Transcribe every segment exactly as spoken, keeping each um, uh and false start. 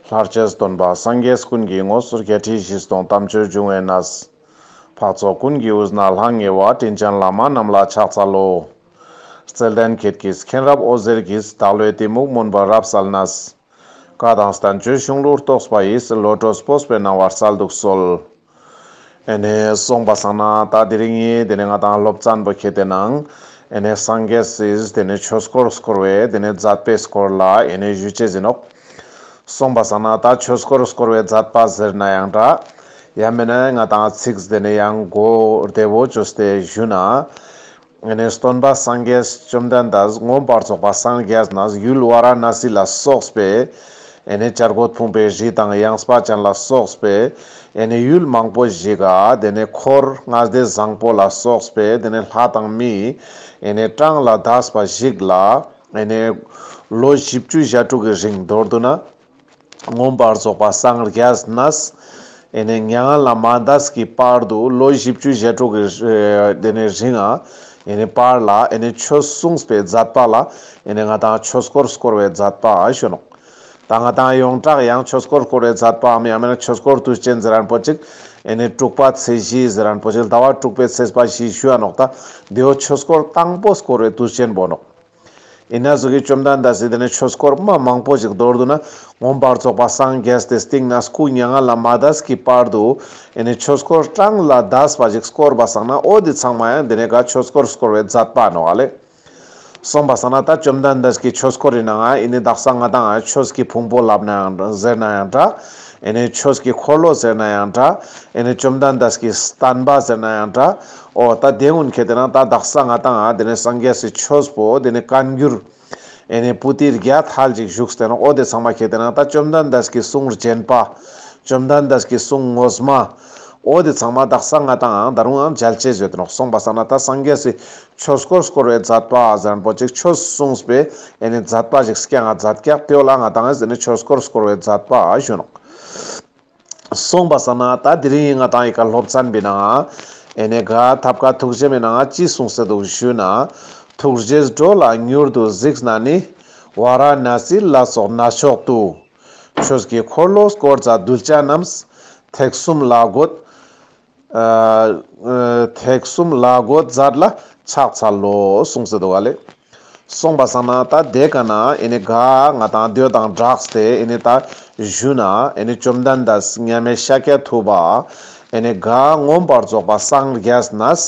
ལྷར་བཅས་སྟོན་པ་སངས་རྒྱས་ཀུན་གྱི་དངོས། བརྒྱད་ཁྲི་བཞི་སྟོང་དམ་ཆོས་འབྱུང་བའི་གནས། འཕགས་ཚོགས་ཀུན་གྱི་དབུས་ན་ལྷང་ངེ་བ། དྲིན་ཅན་བླ་མ་རྣམས་ལ་ཕྱག་འཚལ་ལོ། བརྩེ་ལྡན་ཁྱེད་ཀྱིས་མཁྱེན་རབ་འོད་ཟེར་གྱིས། བདག་བློའི་གཏི་མུག་མུན་པ་རབ་བསལ་ནས། བཀའ་དང་བསྟན་བཅོས་གཞུང་ལུགས་རྟོགས་པ་ཡིས། བློ་གྲོས་སྤོབས་པའི་སྣང་བ་སྩལ་དུ་གསོལ། ཨེ་ནེ་སོང་པ་སང་ན་ད་དེ་རིང་ངི་དེ་ནེ་ང་དང་སློབ་ཚན་པོ་ཁྱེར་ཏེ་ནང་ཨེ་ནེ་སངས་རྒྱས་སི་དེ་ནེ་ཆོས་འཁོར་བསྐོར་བའི་དེ་ནེ་མཛད་པའི་སྐོར་ལ་ཨེ་ནེ་ཞུ་ཅེས་ཨིན་ནོག། སོང་པ་སང་ན་ད་ཆོས་འཁོར་བསྐོར་བའི་མཛད་པ་ཟེར་ན་ཡང་འདྲ། ཡང་མེན་ན་ང་དང་ཚིག་དེ་ནེ་ཡང་གོ་བདེ་བོ་བཅོས་ཏེ་ཞུ་ན། ཨེ་ནེ་སྟོན་པ་སངས་རྒྱས་བཅོམ་ལྡན་འདས་མངོན་པར་རྫོགས་པ་སངས་རྒྱས་ནས་ཡུལ་ཝཱ་ར་ཎ་སི་ལ་སོགས་པའི་ཨེ་ནེ་བྱ་རྒོད་ཕུང་པོའི་རི་དང་ཡངས་པ་ཅན་ལ་སོགས་པའི་ཨེ་ནེ་ཡུལ་མང་པོ་ཞིག་ག་དེ་ནེ་འཁོར་ལྔ་སྡེ་བཟང་པོ་ལ་སོགས་པའི་དེ་ནེ་ལྷ་དང་མིའི་ཨེ་ནེ་གྲངས་ལས་འདས་པ་ཞིག་ལ་ཨེ་ནེ་ལོ་བཞི་བཅུ་ཞེ་དྲུག་གི་རིང་མདོར་བསྡུ་ན། མངོན་པར་རྫོགས་པ་སངས་རྒྱས་ནས་ཨེ་ནེ་མྱ་ངན་ལས་མ་འདས་ཀྱི་བར་དུ་ལོ་བཞི་བཅུ་ཞེ་དྲུག་གི་ཨེ་དེ་ནེ་རིང་ཨ་ཨེ་ནེ་བར་ལ་ཨེ་ནེ་ཆོས་གསུངས་པའི་མཛད་པ་ལ་ཨེ་ནེ་ང་དང་ཆོས་འཁོར་བསྐོར་བའི་མཛད་པ་ཞུ་ནོག། ད་ང་དང་ཡོངས་གྲགས་ཡང་ཆོས་འཁོར་བསྐོར་བའི་མཛད་པའམ་ཡང་མེན་ན་ཆོས་འཁོར་དུས་ཆེན་ཟེར་རན་པོ་ཅིག་ཨེ་ནེ་དྲུག་པ་ཚེས་བཞི་ཟེར་རན་པོ་ཅིག་ཟླ་བ་དྲུག་པའི་ཚེས་པ་བཞི་ཞུ་ཡ་ནོག། ད་དེའོ་ཆོས་འཁོར་དང་པོ་བསྐོར་བའི་དུས་ཆེན་པོ་ནོག། ཨིན་ན་ཟུག་གི་བཅོམ་ལྡན་འདས་སི་དེ་ནེ་ཆོས་འཁོར་མ་མང་པོ་ཞིག་མདོར་བསྡུ་ན་མངོན་པར་རྫོགས་པ་སངས་རྒྱས་ཏེ་སྟིང་ནེ་སྐུ་མྱ་ངན་ལས་མ་འདས་ཀྱི་བར་དུ་ཨེ་ནེ་ཆོས་འཁོར་གྲངས་ལས་འདས་པ་ཞིག་བསྐོར་བ་སང་ན་འོ་དེ་ཚང་མ་ཡང་དེ་ནེ་ག་ཆོས་འཁོར་བསྐོར་བའི་མཛད་པ་ནོག་ཨ་ལེ། སོང་པ་སང་ན་ད་བཅོམ་ལྡན་འདས་ཀྱི་ཆོས་འཁོར་རི་ནང་ཨེ་ནེ་དག་ས་ང་དང་ཆོས་ཀྱི་ཕུང་པོ་ལབ་ན་ཡང་ཟེར་ན་ཡང་འདྲ། ཨེ་ནེ་ཆོས་ཀྱི་འཁོར་ལོ་ཟེར་ན་ཡང་འདྲ། ཨེ་ནེ་བཅོམ་ལྡན་འདས་ཀྱི་བསྟན་པ་ཟེར་ན་ཡང་འདྲ། འོ་ད་དེ་གུན་ཁྱེར་ཏེ་ནང་ད་དག་ས་ང་དང་དེ་ནེ་སངས་རྒྱས་སི་ཆོས་པོ་དེ་ནེ་བཀའ་འགྱུར་ཨེ་ནེ་པོ་ཏི་བརྒྱ་ཐལ་ཅིག་བཞུགས་ཏེ་ནོག། འོ་དེ་ཚང་མ་ཁྱེར་ཏེ་ནང་ད་བཅོམ་ལྡན་འདས་ཀྱི་གསུང་རྗེན་པ། བཅོམ་ལྡན་འདས་ཀྱི་གསུང་ངོ་མ། འོ་དེ་ཚང་མ་དག་ས་ང་དང་ད་རུང་ཡང་མཇལ་ཅེས་ཡོད་དེ་ནོག། སོང་པ་སང་ན་ད་སངས་རྒྱས་སི་ཆོས་འཁོར་བསྐོར་བའི་མཛད་པ་ཟེར་རན་པོ་ཅིག་ཆོས་གསུངས་པའི་ཨེ་ནེ་མཛད་པ་ཞིག་སྐྱང་ང་མཛད་ཀྱག། དེའོ་ལ་ང་དང་ཨེ་ནེ་ཆོས་འཁོར་བསྐོར་བའི་མཛད་པ་ཞུ་ནོག། སོང་པ་སང་ན་ད་དེ་རིང་ང་དང་ཡི་ག་སློབ་ཚན་པོའི་ནང་ཨེ་ནེ་ག་ཐབས་མཁས་ཐུགས་རྗེ་མའི་ནང་ཅི་གསུངས་སེ་འདུག་ཞུ་ན། ཐུགས་རྗེས་འགྲོ་ལ་མྱུར་དུ་གཟིགས་ན་ནི། ཝཱ་ར་ཎ་སི་ལ་སོགས་གནས་མཆོག་ཏུ། ཆོས་ཀྱི་འཁོར་ལོ་བསྐོར་མཛད་གདུལ་བྱ་རྣམས། ཐེག་གསུམ་ལ་འགོད་ཨ་ཨ་ཐེག་གསུམ་ལ་འགོད་མཛད་ལ་ཕྱག་འཚལ་ལོ་གསུངས་སེ་འདུག་ག་ལེ། སོང་པ་སང་ན་ད་དེ་ཀ་ན་ཨེ་ནེ་ག་ང་དང་དེའོ་དང་སྦྲགས་ཏེ་ཨེ་ནེ་ད་ཞུ་ན་ཨེ་ནེ་བཅོམ་ལྡན་འདས་མཉམ་མེད་ཤཱཀྱ་ཐུབ་པ་ཨེ་ནེ་ག་མངོན་པར་རྫོགས་པ་སངས་རྒྱས་ནས་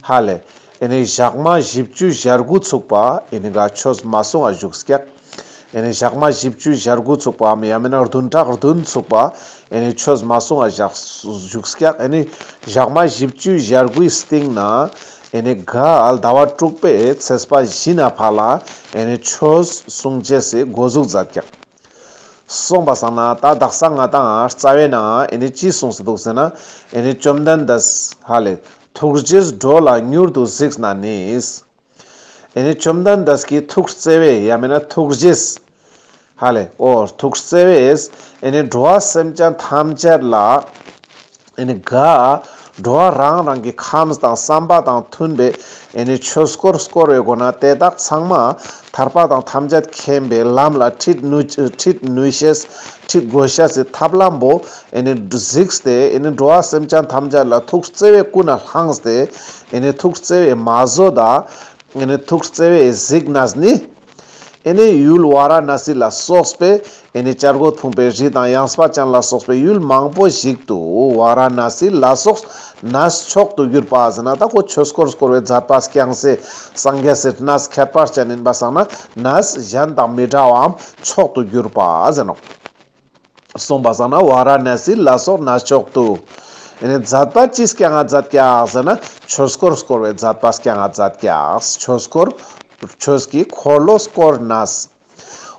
ཧ་ལེ་ཨེ་ནེ་ཞག་མ་བཞི་བཅུ་ཞེ་དགུ་ཚུགས་པ་ཨེ་ནེ་ག་ཆོས་མ་གསུང་བ་བཞུགས་ཀྱག། ཨེ་ནེ་ཞག་མ་བཞི་བཅུ་ཞེ་དགུ་ཚུགས་པའམ་ཡང་མེན་ན་བདུན་ཕྲག་བདུན་ཚུགས་པ་ཨེ་ནེ་ཆོས་མ་གསུང་བ་བཞག་བཞུགས་ཀྱག། ཨེ་ནེ་ཞག་མ་བཞི་བཅུ་ཞེ་དགུའི་སྟིང་ནེ་ཨེ་ནེ་ག་ཟླ་བ་དྲུག་པའི་ཚེས་པ་བཞི་ནེ་ཕར་ལ་ཨེ་ནེ་ཆོས་གསུང་ཅེས་སི་འགོ་འཛུགས་མཛད་ཀྱག། སོང་པ་སང་ན་ད་དག་ས་ང་དང་རྩ་བའི་ནང་ཨེ་ནེ་ཅི་གསུངས་སེ་འདུག་ཟེར་ན་ཨེ་ནེ་བཅོམ་ལྡན་འདས་ཧ་ལེ་ཐུགས་རྗེས་འགྲོ་ལ་མྱུར་དུ་གཟིགས་ན་ནི། ཨེ་ནེ་བཅོམ་ལྡན་འདས་ཀྱི་ཐུགས་བརྩེ་བས་ཡང་མེན་ན་ཐུགས་རྗེས་ཧ་ལེ་འོ་ཐུགས་བརྩེ་བས་ཨེ་ནེ་འགྲོ་བ་སེམས་ཅན་ཐམས་ཅད་ལ་ཨེ་ནེ་ག་འགྲོ་བ་རང་རང་གི་ཁམས་དང་བསམ་པ་དང་མཐུན་པའི་ཨེ་ནེ་ཆོས་འཁོར་བསྐོར་བའི་སྒོ་ནེ་དེ་དག་ཚང་མ་ཐར་པ་དང་ཐམས་ཅད་མཁྱེན་པའི་ལམ་ལ་ཁྲིད་ནུས་ཁྲིད་ནུས་ཤེས་ཁྲིད་དགོས་ཤེས་སི་ཐབས་ལམ་པོ་ཨེ་ནེ་གཟིགས་ཏེ་ཨེ་ནེ་འགྲོ་བ་སེམས་ཅན་ཐམས་ཅད་ལ་ཐུགས་བརྩེ་བས་ཀུན་ནས་བསླངས་ཏེ་ཨེ་ནེ་ཐུགས་བརྩེ་བས་མ་བཟོད་ད། ཨེ་ནེ་ཐུགས་བརྩེ་བས་གཟིགས་ནས་ནི། ཨེ་ནེ་ཡུལ་ཝཱ་ར་ཎ་སི་ལ་སོགས་པའི་ཨེ་ནེ་བྱ་རྒོད་ཕུང་པོའི་རི་དང་ཡངས་པ་ཅན་ལ་སོགས་པའི་ཡུལ་མང་པོ་ཞིག་ཏུ་ཝཱ་ར་ཎ་སི་ལ་སོགས་གནས་མཆོག་ཏུ་གྱུར་པ་ཟེར་ན་ད་ཁོ་ཆོས་འཁོར་བསྐོར་བའི་མཛད་པ་བསྐྱངས་སེ་སངས་རྒྱས་སི་གནས་ཁྱད་པར་ཅན་ཡིན་པ་སང་ན་གནས་གཞན་དང་མི་འདྲ་བའམ་མཆོག་ཏུ་གྱུར་པ་ཟེར་ནོག། སོང་པ་སང་ན་ཝཱ་ར་ཎ་སི་ལ་སོགས་གནས་མཆོག་ཏུ། ཨེ་ནེ་མཛད་པ་ཅི་བསྐྱངས་ང་མཛད་ཀྱག་ཟེར་ན་ཆོས་འཁོར་བསྐོར་བའི་མཛད་པ་བསྐྱངས་ང་མཛད་ཀྱག། ཆོས་འཁོར་ཆོས་ཀྱི་འཁོར་ལོ་བསྐོར་ནས།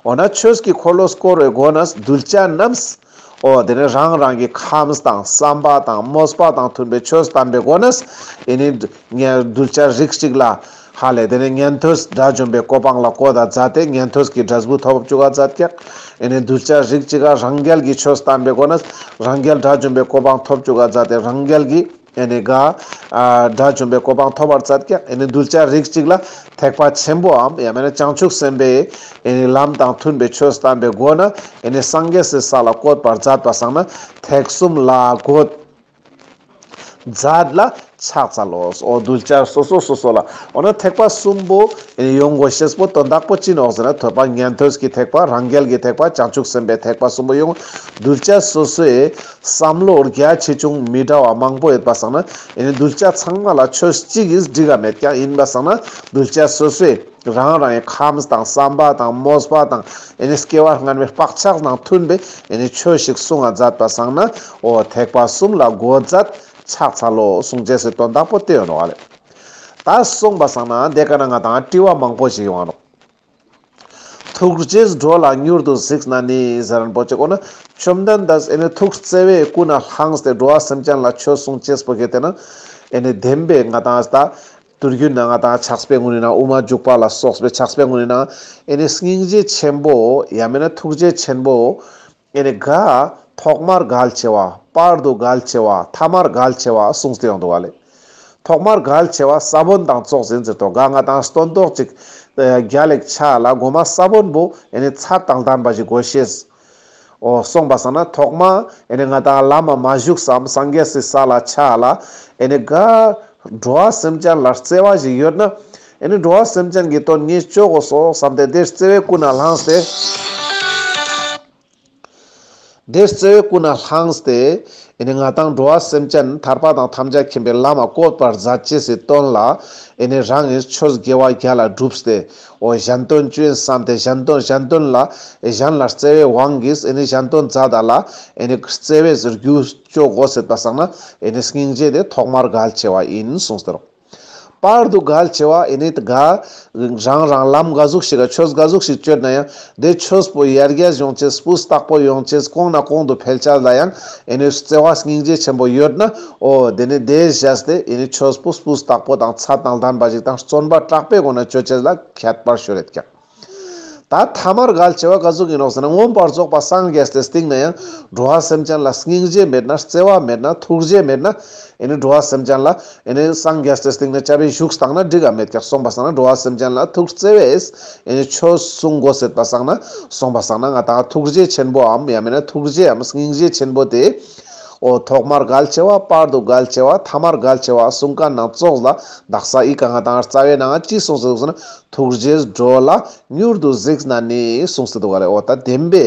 འོ་ན་ཆོས་ཀྱི་འཁོར་ལོ་བསྐོར་བའི་སྒོ་ནས་གདུལ་བྱ་རྣམས། འོ་དེ་ནེ་རང་རང་གི་ཁམས་དང་བསམ་པ་དང་མོས་པ་དང་མཐུན་པའི་ཆོས་བསྟན་པའི་སྒོ་ནས་ཨེ་ནེ་ཉེ་གདུལ་བྱ་རིགས་གཅིག་ལ་ཧ་ལེ་དེ་ནེ་ཉན་ཐོས་དགྲ་བཅོམ་པའི་གོ་འཕང་ལ་བཀོད་ད་མཛད་དེ་ཉན་ཐོས་ཀྱི་འབྲས་བུ་ཐོབ་བཅུག་ག་མཛད་ཀྱག། ཨེ་ནེ་གདུལ་བྱ་རིགས་གཅིག་ག་རང་རྒྱལ་གྱི་ཆོས་བསྟན་པའི་སྒོ་ནས་རང་རྒྱལ་དགྲ་བཅོམ་པའི་གོ་འཕང་ཐོབ་བཅུག་ག་མཛད་དེ་རང་རྒྱལ་གྱི་ཨེ་ནེ་ག་ ཨ་དགྲ་བཅོམ་པའི་གོ་འཕང་ཐོབ་པར་མཛད་ཀྱག། ཨེ་ནི་གདུལ་བྱ་རིགས་གཅིག་ལ་ཐེག་པ་ཆེན་པོའམ་ཡང་མེད་ན་བྱང་ཆུབ་སེམས་དཔའི་ཨེ་ནི་ལམ་དང་མཐུན་པའི་ཆོས་བསྟན་པའི་སྒོ་ནས་ཨེ་ནི་སངས་རྒྱས་སི་ས་ལ་བཀོད་པར་མཛད་པ་སང་ན་ཐེག་གསུམ་ལ་བཀོད་མཛད་ལ་ཕྱག་འཚལ་ལོ། འོ་གདུལ་བྱ་སོ་སོ་སོ་སོ་ལ་འོ་ན་ཐེག་པ་གསུམ་པོ་ཨེ་ནི་ཡོང་དགོས་ཤེས་པོ་དོན་དག་པོ་ཅི་ནོག་ཟེར་ན་ཐོས་པ་ཉན་ཐོས་ཀྱི་ཐེག་པ། རང་རྒྱལ་གྱི་ཐེག་པ། བྱང་ཆུབ་སེམས་དཔའི་ཐེག་པ་གསུམ་པོ་ཡོང་། གདུལ་བྱ་སོ་སོའི་བསམ་བློ་རྒྱ་ཆེ་ཆུང་མི་འདྲ་བ་མང་པོ་ཡོད་པ་སང་ན་ཨེ་ནི་གདུལ་བྱ་ཚང་མ་ལ་ཆོས་གཅིག་གིས་འགྲིག་ག་མེད་ཀྱག། ཡིན་པ་སང་ན་གདུལ་བྱ་སོ་སོའི་རང་རང་གི་ཁམས་དང་བསམ་པ་དང་མོས་པ་དང་ཨེ་ནི་སྐྱེ་བ་སྔ་མའི་བག་ཆགས་དང་མཐུན་པའི་ཨེ་ནི་ཆོས་ཤིག་གསུང་ང་མཛད་པ་སང་ན་འོ་ཐེག་པ་གསུམ་ལ་བཀོད་མཛད་ཕྱག་འཚལ་ལོ་གསུང་ཅེས་སི་དོན་དག་པོ་དེ་ཡོད་ནོག་ལེ། ད་གསུངས་པ་སང་ན་དེ་ཀ་ན་ང་དང་དྲི་བ་མང་པོ་ཞིག་ཡོང་ང་ནོག། ཐུགས་རྗེས་འགྲོ་ལ་མྱུར་དུ་གཟིགས་ན་ནི་ཟེར་མཁན་པོ་ཅིག་འོ་ན་བཅོམ་ལྡན་འདས་ཨེ་ནི་ཐུགས་བརྩེ་བས་ཀུན་ནས་བསླངས་ཏེ་འགྲོ་བ་སེམས་ཅན་ལ་ཆོས་གསུང་ཅེས་པོ་གལ་ཏེ་ན་ཨེ་ནི་བདེན་པའི་ང་དང་ད་དུས་རྒྱུན་ན་ང་དང་ཕྱག་དཔེ་ངོ་ནི་ན་དབུ་མ་འཇུག་པ་ལ་སོགས་པའི་ཕྱག་དཔེ་ངོ་ནི་ན་ཨེ་ནི་སྙིང་རྗེ་ཆེན་པོ་ཡང་མེད་ན་ཐུགས་རྗེ་ཆེན་པོ་ཨེ་ནི་ག་ཐོག་མར་གལ་ཆེ་བ། བར་དུ་གལ་ཆེ་བ། ཐ་མར་གལ་ཆེ་བ་གསུངས་ཏེ་ཡོང་འདུག་ག་ལེ། ཐོག་མར་གལ་ཆེ་བ་ས་བོན་དང་ཙོགས་ཡིན་ཟེར་ཏོ། ག་ང་དང་སྟོན་ཐོག་ཅིག་རྒྱལ་ལེགས་ཆ་ལ་གོ་མ་ས་བོན་པོ་ཨེ་ནི་ཚད་དང་ལྡན་པ་ཞིག་དགོས་ཤེས། འོ་གསུངས་པ་སང་ན་ཐོག་མ་ཨེ་ནི་ང་དང་ལམ་མ་མ་ཞུགས་སམ་སངས་རྒྱས་སི་ས་ལ་ཆ་ལ་ཨེ་ནི་ག་འགྲོ་བ་སེམས་ཅན་ལ་བརྩེ་བ་ཞིག་ཡོད་ན་ཨེ་ནི་འགྲོ་བ་སེམས་ཅན་གྱི་དོན་ངས་ཅོ་དགོས་སོ་བསམ་སྟེ་དེ་བརྩེ་བས་ཀུན་ནས་བསླངས་ཏེ། དེ་བརྩེ་བས་ཀུན་ནས་བསླངས་ཏེ་ཨེ་ནི་ང་དང་འགྲོ་བ་སེམས་ཅན་ཐར་པ་དང་ཐམས་ཅད་མཁྱེན་པའི་ལམ་ལ་བཀོད་པར་མཛད་ཅེས་སི་དོན་ལ་ཨེ་ནི་རང་གིས་ཆོས་དགེ་བ་རྒྱལ་ལ་བསྒྲུབས་ཏེ་འོ་གཞན་དོན་ཅོ་ཡིན་བསམ་སྟེ་གཞན་དོན་གཞན་དོན་ལ་གཞན་ལ་བརྩེ་བའི་དབང་གིས་ཨེ་ནི་གཞན་དོན་མཛད་ད་ལ་ཨེ་ནི་བརྩེ་བས་རྒྱུ་ཅོ་དགོས་ཟེར་པ་སང་ན་ཨེ་ནི་སྙིང་རྗེ་དེ་ཐོག་མར་གལ་ཆེ་བ་ཡིན་གསུངས་ཏེ་རོ། བར་དུ་གལ་ཆེ་བ་ཨེ་ནི་ག་རང་རང་ལམ་ག་ཟུག་ཞིག་ག་ཆོས་ག་ཟུག་ཞིག་ཅོ་ན་ཡང་དེ་ཆོས་པོ་ཡར་རྒྱས་ཡོང་ཅེས་སྤུས་དག་པོ་ཡོང་ཅེས་གོང་ནས་གོང་དུ་འཕེལ་ཅེས་ལ་ཡང་ཨེ་ནི་བརྩེ་བ་སྙིང་རྗེ་ཆེན་པོ་ཡོད་ན་འོ་དེ་ནི་དེ་བཞག་སྟེ་ཨེ་ནི་ཆོས་པོ་སྤུས་དག་པོ་དང་ཚད་དང་ལྡན་པ་ཞིག་དང་བརྩོན་པ་དྲག་པོའི་སྒོ་ནས་ཅོ་ཅེས་ལ་ཁྱད་པར་ཤོར་རེད་ཀྱག། ད་ཐ་མར་གལ་ཆེ་བ་ག་ཟུག་ཡིན་ནོག་ཟེར་ན་མངོན་པར་རྫོགས་པ་སངས་རྒྱས་ཏེ་སྟིང་ན་ཡང་འགྲོ་བ་སེམས་ཅན་ལ་སྙིང་རྗེ་མེད་ན་བརྩེ་བ་མེད་ན་ཐུགས་རྗེ་མེད་ན་ཨེ་ནི་འགྲོ་བ་སེམས་ཅན་ལ་ཨེ་ནི་སངས་རྒྱས་ཏེ་སྟིང་ན་ཅ་བའི་བཞུགས་སྟངས་ན་འགྲིག་ག་མེད་ཀྱག། གསུངས་པ་སང་ན་འགྲོ་བ་སེམས་ཅན་ལ་ཐུགས་བརྩེ་བས་ཨེ་ནི་ཆོས་གསུང་དགོས་ཟེར་པ་སང་ན་གསུངས་པ་སང་ན་ང་དང་ཐུགས་རྗེ་ཆེན་པོའམ་ཡང་མེད་ན་ཐུགས་རྗེའམ་སྙིང་རྗེ་ཆེན་པོ་དེ་འོ་ཐོག་མར་གལ་ཆེ་བ། བར་དུ་གལ་ཆེ་བ། ཐ་མར་གལ་ཆེ་བ་གསུང་མཁན་ནང་ཙོགས་ལ་དག་ས་ཨི་ཀ་ང་དང་རྩ་བའི་ནང་ཅི་གསུངས་ཟེར་ན། ཐུགས་རྗེས་འགྲོ་ལ་མྱུར་དུ་གཟིགས་ན་ནི་གསུངས་ཏེ་འདུག་ག་ལེ། འོ་ད་བདེན་པའི་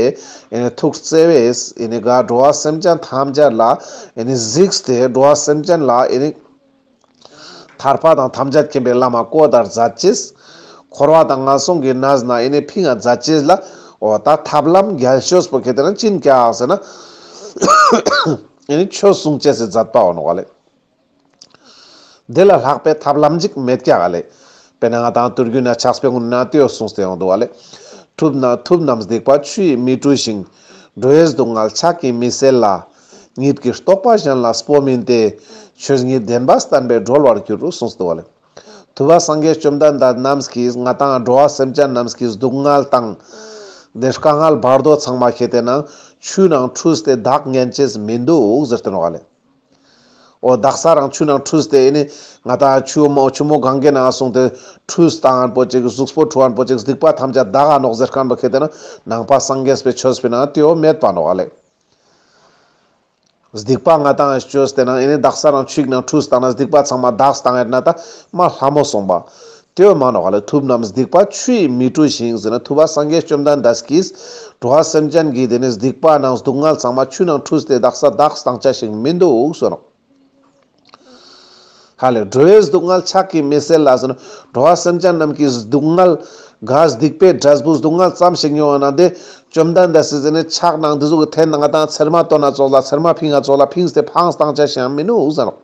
ཨེ་ནི་ཐུགས་བརྩེ་བས་ཨེ་ནི་ག་འགྲོ་བ་སེམས་ཅན་ཐམས་ཅད་ལ་ཨེ་ནི་གཟིགས་ཏེ་འགྲོ་བ་སེམས་ཅན་ལ་ཨེ་ནི་ཐར་པ་དང་ཐམས་ཅད་མཁྱེན་པའི་ལམ་ལ་བཀོད་དར་མཛད་ཅེས། འཁོར་བ་དང་ངན་སོང་གི་གནས་ནས་ཨེ་ནི་ཕིང་ང་མཛད་ཅེས་ལ་འོ་ད་ཐབས་ལམ་རྒྱལ་ཤོས་པོ་གལ་ཏེ་ན་ཅི་ཡིན་ཀྱག་ཟེར་ན་ཨེ་ནི་ཆོས་གསུང་ཅེས་སི་མཛད་པ་འོ་ནོག་ག་ལེ། དེ་ལ་ལྷག་པའི་ཐབས་ལམ་ཅིག་མེད་ཀྱག་ག་ལེ། དཔེར་ན་ང་དང་དུས་རྒྱུན་ན་ཕྱག་དཔེ་ངོ་ན་དེའོ་གསུངས་ཏེ་ཡོང་འདུག་ག་ལེ། ཐུབ་ན་ཐུབ་རྣམས་སྡིག་པ་ཆུ་ཡིས་མི་འཁྲུ་ཞིང་། འགྲོ་བའི་སྡུག་བསྔལ་ཕྱག་གིས་མི་སེལ་ལ། ཉིད་ཀྱི་རྟོགས་པ་གཞན་ལ་སྤོ་མིན་ཏེ། ཆོས་ཉིད་བདེན་པ་བསྟན་པས་གྲོལ་བར་འགྱུར་རོ་གསུངས་འདུག་ག་ལེ། ཐུབ་པ་སངས་རྒྱས་བཅོམ་ལྡན་འདས་རྣམས་ཀྱིས་ང་དང་འགྲོ་བ་སེམས་ཅན་རྣམས་ཀྱི་སྡུག་བསྔལ་དང་། དེ་དཀའ་ངལ་བར་དོ་ཚང་མ་ཁྱེར་ཏེ་ན་ཆུ་ནང་འཁྲུས་ཏེ་དག་ཉན་ཅེས་མི་འདུག་ཟེར་ཏེ་ནོག་ག་ལེ། འོ་དག་ས་རང་ཆུ་ནང་འཁྲུས་ཏེ་ཨེ་ནི་ང་དང་ཆུ་མོ་ཆུ་མོ་གངྒཱའི་ནང་སོང་སྟེ་འཁྲུས་བཏང་ཨན་པོ་ཅིག་གཟུགས་པོ་འཁྲུ་ཨན་པོ་ཅིག་སྡིག་པ་ཐམས་ཅད་དག་ག་ནོག་ཟེར་མཁན་པོ་ཁྱེར་ཏེ་ན་ནང་པ་སངས་རྒྱས་པའི་ཆོས་པའི་ནང་དེའོ་མེད་པ་ནོག་ག་ལེ། སྡིག་པ་ང་དང་ཅོས་ཏེ་ན་ཨེ་ནི་དག་ས་རང་ཆུ་ནང་འཁྲུས་བཏང་ན་སྡིག་པ་ཚང་མ་དག་བཏང་ཡོད་ན་ད་མ་ལྷ་མོ་སོང་པ། དེའོ་མ་ནོག་ག་ལེ། ཐུབ་རྣམས་སྡིག་པ་ཆུ་ཡིས་མི་འཁྲུ་ཞིང་ཟེར་ན་ཐུབ་པ་སངས་རྒྱས་བཅོམ་ལྡན་འདས་ཀྱིས་འགྲོ་བ་སེམས་ཅན་གྱི་དེ་ནི་སྡིག་པ་ནང་སྡུག་བསྔལ་ཚང་མ་ཆུ་ནང་འཁྲུས་ཏེ་དག་ས་དག་བཏང་ཅེས་ཤིག་མི་འདུག་གསུངས་ནོག། ཧ་ལེ། འགྲོ་བའི་སྡུག་བསྔལ་ཕྱག་གིས་མི་སེལ་ལ་ཟེར་ན་འགྲོ་བ་སེམས་ཅན་རྣམས་ཀྱི་སྡུག་བསྔལ་ག་སྡིག་པའི་འབྲས་བུ་སྡུག་བསྔལ་ཙམ་ཞིག་མྱོང་བ་ན་དེ་བཅོམ་ལྡན་འདས་སི་ཟེར་ནི་ཕྱག་ནང་དེ་ཟུག་གི་འཐེན་ན་ང་དང་ཚེར་མ་བཏོན་ན་ཙོགས་ལ་ཚེར་མ་ཕིང་ང་ཙོགས་ལ་ཕིངས་ཏེ་འཕངས་བཏང་ཅེས་ཤིག་ཡང་མི་འདུག་ཟེར་ནོག།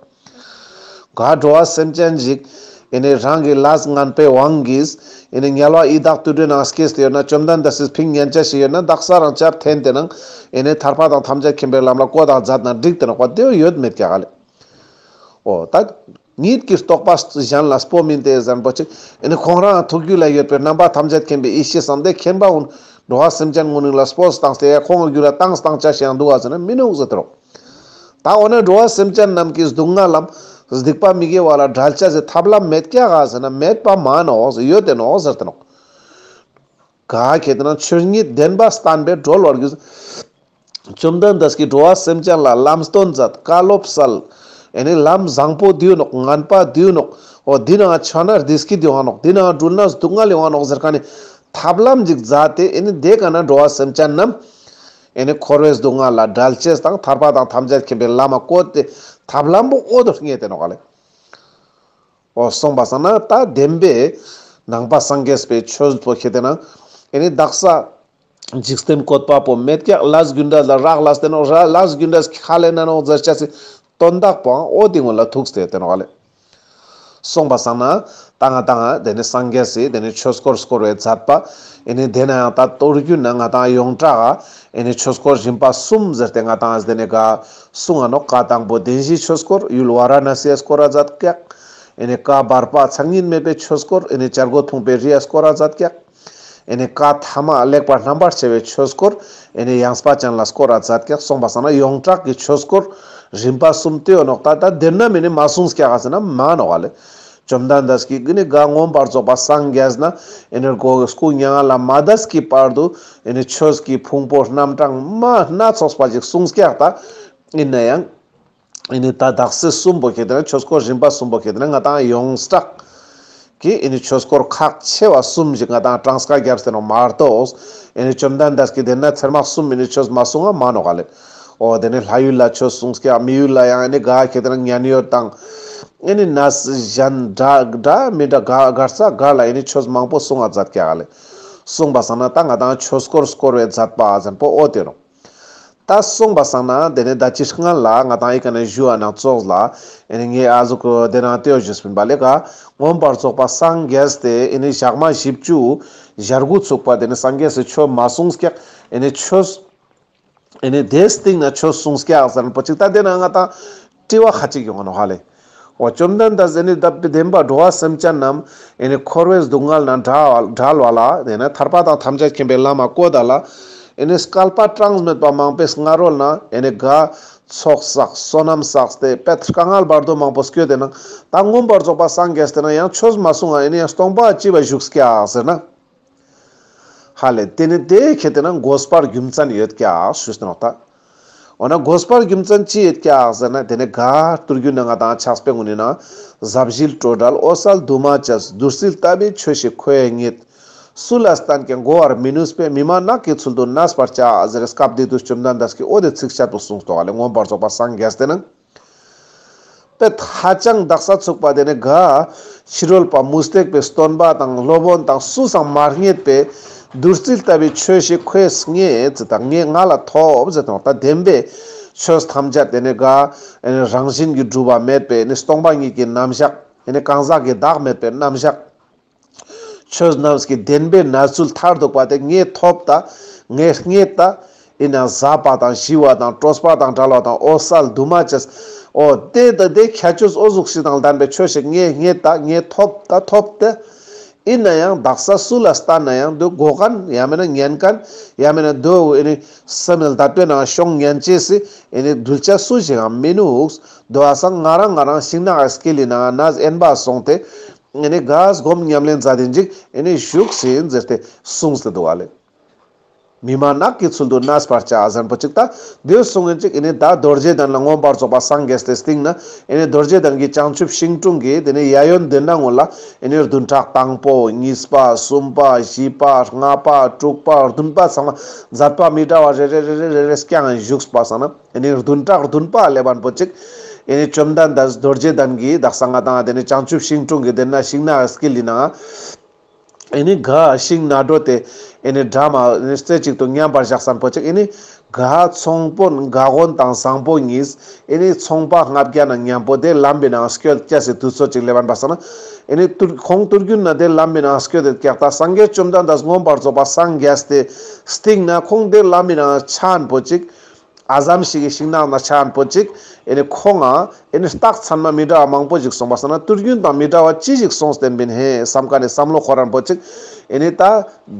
ག་འགྲོ་བ་སེམས་ཅན་ཞིག་ཨེ་ནི་རང་གི་ལས་ངན་པའི་དབང་གིས་ཨེ་ནི་དམྱལ་བ་ཡི་དྭགས་དུད་འགྲོའི་ནང་སྐྱེས་ཏེ་ཡོད་ན་བཅོམ་ལྡན་འདས་སི་ཕིང་ཉན་ཅེས་ཤིག་ཡོད་ན་དག་ས་རང་ཅབ་འཐེན་ཏེ་ནང་ཨེ་ནི་ཐར་པ་དང་ཐམས་ཅད་མཁྱེན་པའི་ལམ་ལ་བཀོད་དང་མཛད་ན་འགྲིག་སྟེ་ནོག་པ་དེའོ་ཡོད་མེད་ཀྱག་ག་ལེ། འོ་ད་ཉིད་ཀྱི་རྟོགས་པ་གཞན་ལ་སྤོ་མིན་ཏེ་ཟེར་ན་པོ་ཅིག་ཨེ་ནི་ཁོང་རང་ཐུགས་རྒྱུད་ལ་ཡོད་པའི་རྣམ་པ་ཐམས་ཅད་མཁྱེན་པའི་ཡེ་ཤེས་སམ་དེ་མཁྱེན་པ་འོ་ན་འགྲོ་བ་སེམས་ཅན་ངོ་ནི་ལ་སྤོས་བཏང་སྟེ་ཡ་ཁོང་གི་རྒྱུད་ལ་བཏང་བཏང་ཅེས་ཤིག་ཡང་འདུག་ག་ཟེར་ན་མི་འདུག་ཟེར་ཏེ་རོ། ད་འོ་ན་འགྲོ་བ་སེམས་ཅན་རྣམས་ཀྱི་སྡུག་བསྔལ་ལམ་ སྡིག་པ་མི་དགེ་བ་ལ་བྲལ་ཅེས་སི་ཐབས་ལམ་མེད་ཀྱག་ག་ཟེར་ན་མེད་པ་མ་ནོག་ཟེར། ཡོད་དེ་ནོག་ཟེར་ཏེ་ནོག། ག་ཁེ་ཏེ་ན་ཆོས་ཉིད་བདེན་པ་བསྟན་པས་གྲོལ་བར་འགྱུར། བཅོམ་ལྡན་འདས་ཀྱིས་འགྲོ་བ་སེམས་ཅན་ལ་ལམ་སྟོན་མཛད། བཀའ་སློབ་སྩལ། ཨེ་ནི་ལམ་བཟང་པོ་འདི་ཡོད་ནོག། ངན་པ་འདི་ཡོད་ནོག། འོ་འདི་ནང་ཆ་ན་བདེ་སྐྱིད་ཡོང་ང་ནོག། འདི་ནང་འགྲུལ་ན་སྡུག་བསྔལ་ཡོང་ང་ནོག་ཟེར་ཁན་ནི་ཐབས་ལམ་ཅིག་མཛད་དེ། ཨེ་ནི་དེ་ཀ་ན་འགྲོ་བ་སེམས་ཅན་རྣམས་ཨེ་ནི་འཁོར་བའི་སྡུག་བསྔལ་ལ་བྲལ་ཅེས་དང་ཐར་པ་དང་ཐམས་ཅད་མཁྱེན་པའི་ལམ་མ་བཀོད་དེ་ཐབས་ལམ་པོ་འོ་དོ་ངེས་ཏེ་ནོག་ལེ། འོ་སོང་པ་སང་ན་ད་བདེན་པའི་ནང་པ་སངས་རྒྱས་པའི་ཆོས་པོ་ཁེ་ཏེ་ན་ཨེ་ནི་དག་ས་འཇིག་རྟེན་བཀོད་པ་པོ་མེད་ཀྱག། ལས་རྒྱུ་འབྲས་ལ་རག་ལས་ཏེ་ནོག། ར་ལས་རྒྱུ་འབྲས་ཁ་ལེ་ན་ནོག་ཟེར་ཅེས་སི་དོན་དག་པོའང་འོ་དེ་ངོ་ལ་ཐུག་སྟེ་ཏེ་ནོག་ལེ། སོང་པ་སང་ན་ད་ང་ཏང་དེ་ནི་སངས་རྒྱས་སི་དེ་ནི་ཆོས་སྐོར་སྐོར་བའི་མཛད་པ། ཨེ་ནི་དེ་ན་ཡང་ད་མདོ་རྒྱུད་ན་ང་ཏང་ཡོངས་གྲགས་ཨེ་ནི་ཆོས་སྐོར་རིམ་པ་གསུམ་ཟེར་ཏེ་ང་ཏང་དེ་ནི་ག་གསུང་ང་ནོག། བཀའ་དང་པོ་བདེན་བཞིའི་ཆོས་སྐོར། ཡུལ་ཝཱ་ར་ཎ་སིའི་སྐོར་ར་མཛད་ཀྱག། ཨེ་ནི་བཀའ་བར་པ་མཚན་ཉིད་མེད་པའི་ཆོས་སྐོར། ཨེ་ནི་བྱ་རྒོད་ཕུང་པོའི་རིའི་སྐོར་ར་མཛད་ཀྱག། ཨེ་ནི་བཀའ་ཐ་མ་ལེགས་པར་རྣམ་པར་ཕྱེ་བའི་ཆོས་སྐོར། ཨེ་ནི་ཡངས་པ་ཅན་ལ་སྐོར་ར་མཛད་ཀྱག། སོང་པ་སང་ན་ཡོངས་གྲགས་ཀྱི་ཆོས་སྐོར་རིམ་པ་གསུམ་དེ་ཡོད་ནོག། ད་ད་དེ་ན་མེ་ནི་མ་གསུངས་ཀྱག་ག་ཟེར་ན་མ་ནོག་ལེ། བཅོམ་ལྡན་འདས་ཀྱིས་གི་ནི་ག་མངོན་པར་རྫོགས་པ་སངས་རྒྱས་ན་ཨེ་ནི་གོ་སྐུ་མྱ་ངན་ལས་མ་འདས་ཀྱི་བར་དུ་ཨེ་ནི་ཆོས་ཀྱི་ཕུང་པོ་རྣམ་གྲངས་མ་སྣ་ཚོགས་པ་ཞིག་གསུངས་ཀྱག། ད་ཨིན་ན་ཡང་ཨེ་ནི་ད་དག་ས་གསུམ་པོ་ཁེ་ཏེ་ན་ཆོས་སྐོར་རིམ་པ་གསུམ་པོ་ཁེ་ཏེ་ན་ང་ཏང་ཡོངས་གྲགས་ཀྱི་ཨེ་ནི་ཆོས་སྐོར་ཁག་ཆེ་བ་གསུམ་ཞིག་ང་ཏང་གྲངས་ཀ་རྒྱབ་སྟེ་ནོག་མ་གཏོགས། ཨེ་ནི་བཅོམ་ལྡན་འདས་ཀྱིས་དེ་ན་ཚར་མ་གསུམ་ཨེ་ནི་ཆོས་མ་གསུང་ང་མ་ནོག་ལེ། འོ་དེ་ནི་ལྷ་ཡུལ་ལ་ཆོས་གསུངས་ཀྱག། མི་ཡུལ་ལ་ཡང་ཨེ་ནི་ག་ཁེ་ཏེ་ན་མཉན་ཡོད་དང་ཨེ་ནི་གནས་གཞན་འདྲ་འདྲ་མི་འདྲ་ག་གར་ས་ག་ལ་ཨེ་ནི་ཆོས་མང་པོ་གསུང་ང་མཛད་ཀྱག་ལེ། གསུངས་པ་སང་ན་ད་ང་ཏང་ཆོས་སྐོར་སྐོར་བའི་མཛད་པ་ཟེར་པོ་འོ་དེ་ནོག། ད་སོང་པ་སང་ན་དེ་ནི་ད་ཅི་སྔ་ལ་ང་ཏང་ཨི་ཀ་ནེ་ཞུ་བ་ནང་ཙོགས་ལ་ཨེ་ནི་ངས་ཨ་ཟུག་དེ་ནང་ཏེའོ་ཞུས་པིན་པ་ལེ། ག་མངོན་པར་རྫོགས་པ་སངས་རྒྱས་ཏེ་ཨེ་ནི་ཞག་མ་བཞི་བཅུ་ཞེ་དགུ་ཚུགས་པ་དེ་ནི་སངས་རྒྱས་སི་ཆོས་མ་གསུངས་ཀྱག། ཨེ་ནི་ཆོས་ཨེ་ནི་དེའི་སྟེང་ན་ཆོས་གསུངས་ཀྱག་ཟེར་པོ་ཅིག་ད་དེ་ན་ང་ཏང་དྲི་བ་ཁ་ཅིག་ཡོང་ང་ནོག་ཧ་ལེ། འོ་བཅོམ་ལྡན་འདས་ཨེ་ནི་ད་བདེན་པ་འགྲོ་བ་སེམས་ཅན་རྣམས་ཨེ་ནི་འཁོར་བའི་སྡུག་བསྔལ་ནང་བྲལ་བ་ལ་དེ་ནི་ཐར་པ་དང་ཐམས་ཅད་མཁྱེན་པའི་ལམ་མ་བཀོད་ད་ལ་ཨེ་ནི་བསྐལ་པ་གྲངས་མེད་པ་མང་པོའི་སྔ་རོལ་ན་ཨེ་ནི་ག་ཚོགས་བསགས་བསོད་ནམས་བསགས་ཏེ་དཔེ་དཀའ་ངལ་བར་དོ་མང་པོ་སྐྱོད་དེ་ན་ད་མངོན་པར་རྫོགས་པ་སངས་རྒྱས་ཏེ་ན་ཡང་ཆོས་མ་གསུང་ང་ཨེ་ནི་ཡང་སྟོང་པ་ཅི་བ་བཞུགས་ཀྱག་ཟེར་ན། ཧ་ལེ། དེ་ནི་དེ་ཁེ་ཏེ་ན་དགོས་པར་རྒྱུ་མཚན་ཡོད་ཀྱག་ཞུས་ཏེ་ནོག་ད། འོ་ན་དགོས་པར་རྒྱུ་མཚན་ཅི་ཡོད་ཀྱག་ཟེར་ན་དེ་ནི་ག་ཏུར་རྒྱུད་ན་ང་ཏང་ཕྱག་དཔེ་གུན་ནི་ན་ཟབ་ཞི་སྤྲོས་བྲལ་འོད་གསལ་འདུས་མ་བྱས་བདུད་རྩི་ལྟ་བུའི་ཆོས་ཤིག་ཁོ་བོས་རྙེད། སུ་ལ་བསྟན་ཀྱང་གོ་བར་མི་ནུས་པས། མི་མ་ནག་གི་ཚུལ་དུ་གནས་པར་བྱ། ཟེར་སྐབས་དེ་དུས་བཅོམ་ལྡན་འདས་ཀྱིས་འོ་དེ་ཚིགས་བཅད་པོ་གསུངས་ཏོག་ལེ། མངོན་པར་རྫོགས་པ་སངས་རྒྱས་ཏེ་ན། དཔེ་ཧ་ཅང་དག་ས་ཚུགས་པ་དེ་ནི་ག་ཕྱི་རོལ་པ་མུ་སྟེགས་པའི་སྟོན་པ་དང་སློབ་དཔོན་དང་སུས་ཀྱང་མ་རྙེད་པའི་བདུད་རྩི་ལྟ་བུའི་ཆོས་ཤིག་ཁོས་རྙེད་ཟེར་ད་ངས་ང་ལ་ཐོབ་ཟེར་ཏེ་ནོག། ད་བདེན་པའི་ཆོས་ཐམས་ཅད་དེ་ནི་ག་རང་བཞིན་གྱིས་གྲུབ་པ་མེད་པའི་ནི་སྟོང་པ་ཉིད་ཀྱི་རྣམ་གཞག། དེ་ནི་གང་ཟག་གི་བདག་མེད་པའི་རྣམ་གཞག། ཆོས་རྣམས་ཀྱི་བདེན་པའི་གནས་ཚུལ་མཐར་ཐུག་པ་དེ་ངས་ཐོབ་ད། ངས་རྙེད་ད། ཡིན་ནའང་ཟབ་པ་དང་ཞི་བ་དང་སྤྲོས་པ་དང་བྲལ་བ་དང་འོད་གསལ་འདུས་མ་བྱས། འོ་དེ་ད་དེ་ཁྱད་ཆོས་འོ་ཟུག་ཞིག་དང་ལྡན་པའི་ཆོས་ཤིག་ངས་རྙེད་ད། ངས་ཐོབ་ད། ཐོབ་སྟེ། ཡིན་ནའང་དག་ས་སུ་ལ་བསྟན་ན་ཡང་དེ་གོ་མཁན་ཡང་མེན་ན་ཉན་མཁན་ཡང་མེན་ན་དེ་ཨེ་ནི་སེམས་ལ་དད་པའི་ནང་ཤོང་ཉན་ཅེས་སི་ཨེ་ནི་གདུལ་བྱ་སུ་ཞིག་ཡང་མི་ནུག། དེ་བ་སང་ང་རང་ང་རང་ཤིང་ནགས་དཀྱིལ་ལི་ནང་ན་དབེན་པ་སོང་སྟེ། ཨེ་ནི་ག་སྒོམ་ཉམས་ལེན་མཛད་དེ་ཅིག་ཨེ་ནི་བཞུགས་ཟིན་ཟེར་ཏེ་གསུངས་ཏེ་འདུག་ཨ་ལེ། མི་མ་ནག་གི་ཚུལ་དུ་གནས་པར་བྱ་ཟེར་པོ་ཅིག་ད་དེ་གསུངས་ཡིན་ཅིག་ཨེ་ནི་ད་རྡོ་རྗེ་གདན་ལ་མངོན་པར་རྫོགས་པ་སངས་རྒྱས་ཏེ་སྟིང་ན་ཨེ་ནི་རྡོ་རྗེ་གདན་གྱི་བྱང་ཆུབ་ཤིང་དྲུང་གི་དེ་ནི་གཡས་གཡོན་དེ་ན་ངོ་ལ་ཨེ་ནི་བདུན་ཕྲག་དང་པོ་གཉིས་པ་གསུམ་པ་བཞི་པ་ལྔ་པ་དྲུག་པ་བདུན་པ་ཚང་མ་མཛད་པ་མི་འདྲ་བ་རེ་རེ་རེ་རེ་རེ་རེ་བསྐྱངས་བཞུགས་པ་སང་ན། ཨེ་ནི་བདུན་ཕྲག་བདུན་པ་ལེབ་བན་པོ་ཅིག་ཨེ་ནི་བཅོམ་ལྡན་འདས་རྡོ་རྗེ་གདན་གྱི་དག་ས་ང་ཏང་དེ་ནི་བྱང་ཆུབ་ཤིང་དྲུང་གི་དེ་ན་ཤིང་ནགས་དཀྱིལ་ལི་ནང་ཨེ་ནི་ག་ཤིང་ནགས་འགྲོ་སྟེ་ཨེ་ནི་འདྲ་མ་ཨེ་ནི་རྩེ་གཅིག་ཏུ་མཉམ་པར་བཞག་སན་པོ་ཅིག་ཨེ་ནི་ག་ཚོང་དཔོན་ག་གོན་དང་བཟང་པོ་གཉིས་ཨེ་ནི་ཚོང་པ་ལྔ་བརྒྱ་ན་མཉམ་པོ་དེ་ལམ་བི་ནང་སྐྱོད་ཅེས་སི་དུས་ཚོད་ཅིག་ལེབ་བན་པ་སང་ན། ཨེ་ནི་ཁོང་ཏུར་རྒྱུན་ན་དེ་ལམ་བི་ནང་སྐྱོད་དེ་ཀྱག་ད་སངས་རྒྱས་བཅོམ་ལྡན་འདས་མངོན་པར་རྫོགས་པ་སངས་རྒྱས་ཏེ་སྟིང་ན་ཁོང་དེ་ལམ་བི་ནང་ཆ་ན་པོ་ཅིག་ཨ་ཙམ་ཞིག་གི་ཤིང་ནགས་ན་ཆ་ན་པོ་ཅིག་ཨེ་ནི་ཁོང་ང་ཨེ་ནི་རྟགས་མཚན་མ་མི་འདྲ་བ་མང་པོ་ཞིག་སོང་པ་སང་ན་ཏུར་རྒྱུན་དང་མི་འདྲ་བ་ཅི་ཞིག་སོང་སྟེ་ཡིན་ཧེ་བསམ་ཁན་ནི་བསམ་བློ་འཁོར་རན་པོ་ཅིག་ཨེ་ནི་ད་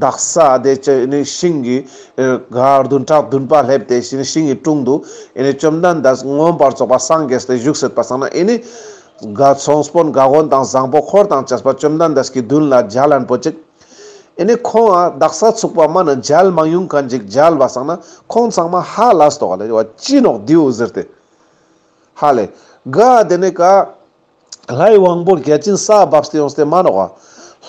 དག་ས་དེ་ཅི་ཨེ་ནི་ཤིང་གི་ག་བདུན་ཕྲག་བདུན་པ་ལེབ་སྟེ་ཤིང་གི་དྲུང་དུ་ཨེ་ནི་བཅོམ་ལྡན་འདས་མངོན་པར་རྫོགས་པ་སངས་རྒྱས་ཏེ་བཞུགས་སད་པ་སང་ན་ཨེ་ནི་ ག་ཚོང་དཔོན་ག་གོན་དང་བཟང་པོ་འཁོར་དང་བཅས་པ་བཅོམ་ལྡན་འདས་ཀྱི་མདུན་ལ་མཇལ་ལན་པོ་ཅིག་ཨེ་ནི་ཁོང་ཨ་དག་ས་ཚུགས་པ་མ་ན་མཇལ་མ་ཡོང་མཁན་ཅིག་མཇལ་བ་སང་ན་ཁོང་ཚང་མ་ཧ་ལས་ཏོག་ལེ་བ་ཅི་ནོག་དེའུ་ཟེར་ཏེ། ཧ་ལེ། ག་དེ་ནས་ག་ལྷའི་དབང་པོ་བརྒྱ་བྱིན་ས་བབས་ཏེ་ཡོངས་ཏེ་མ་ནོག་ག་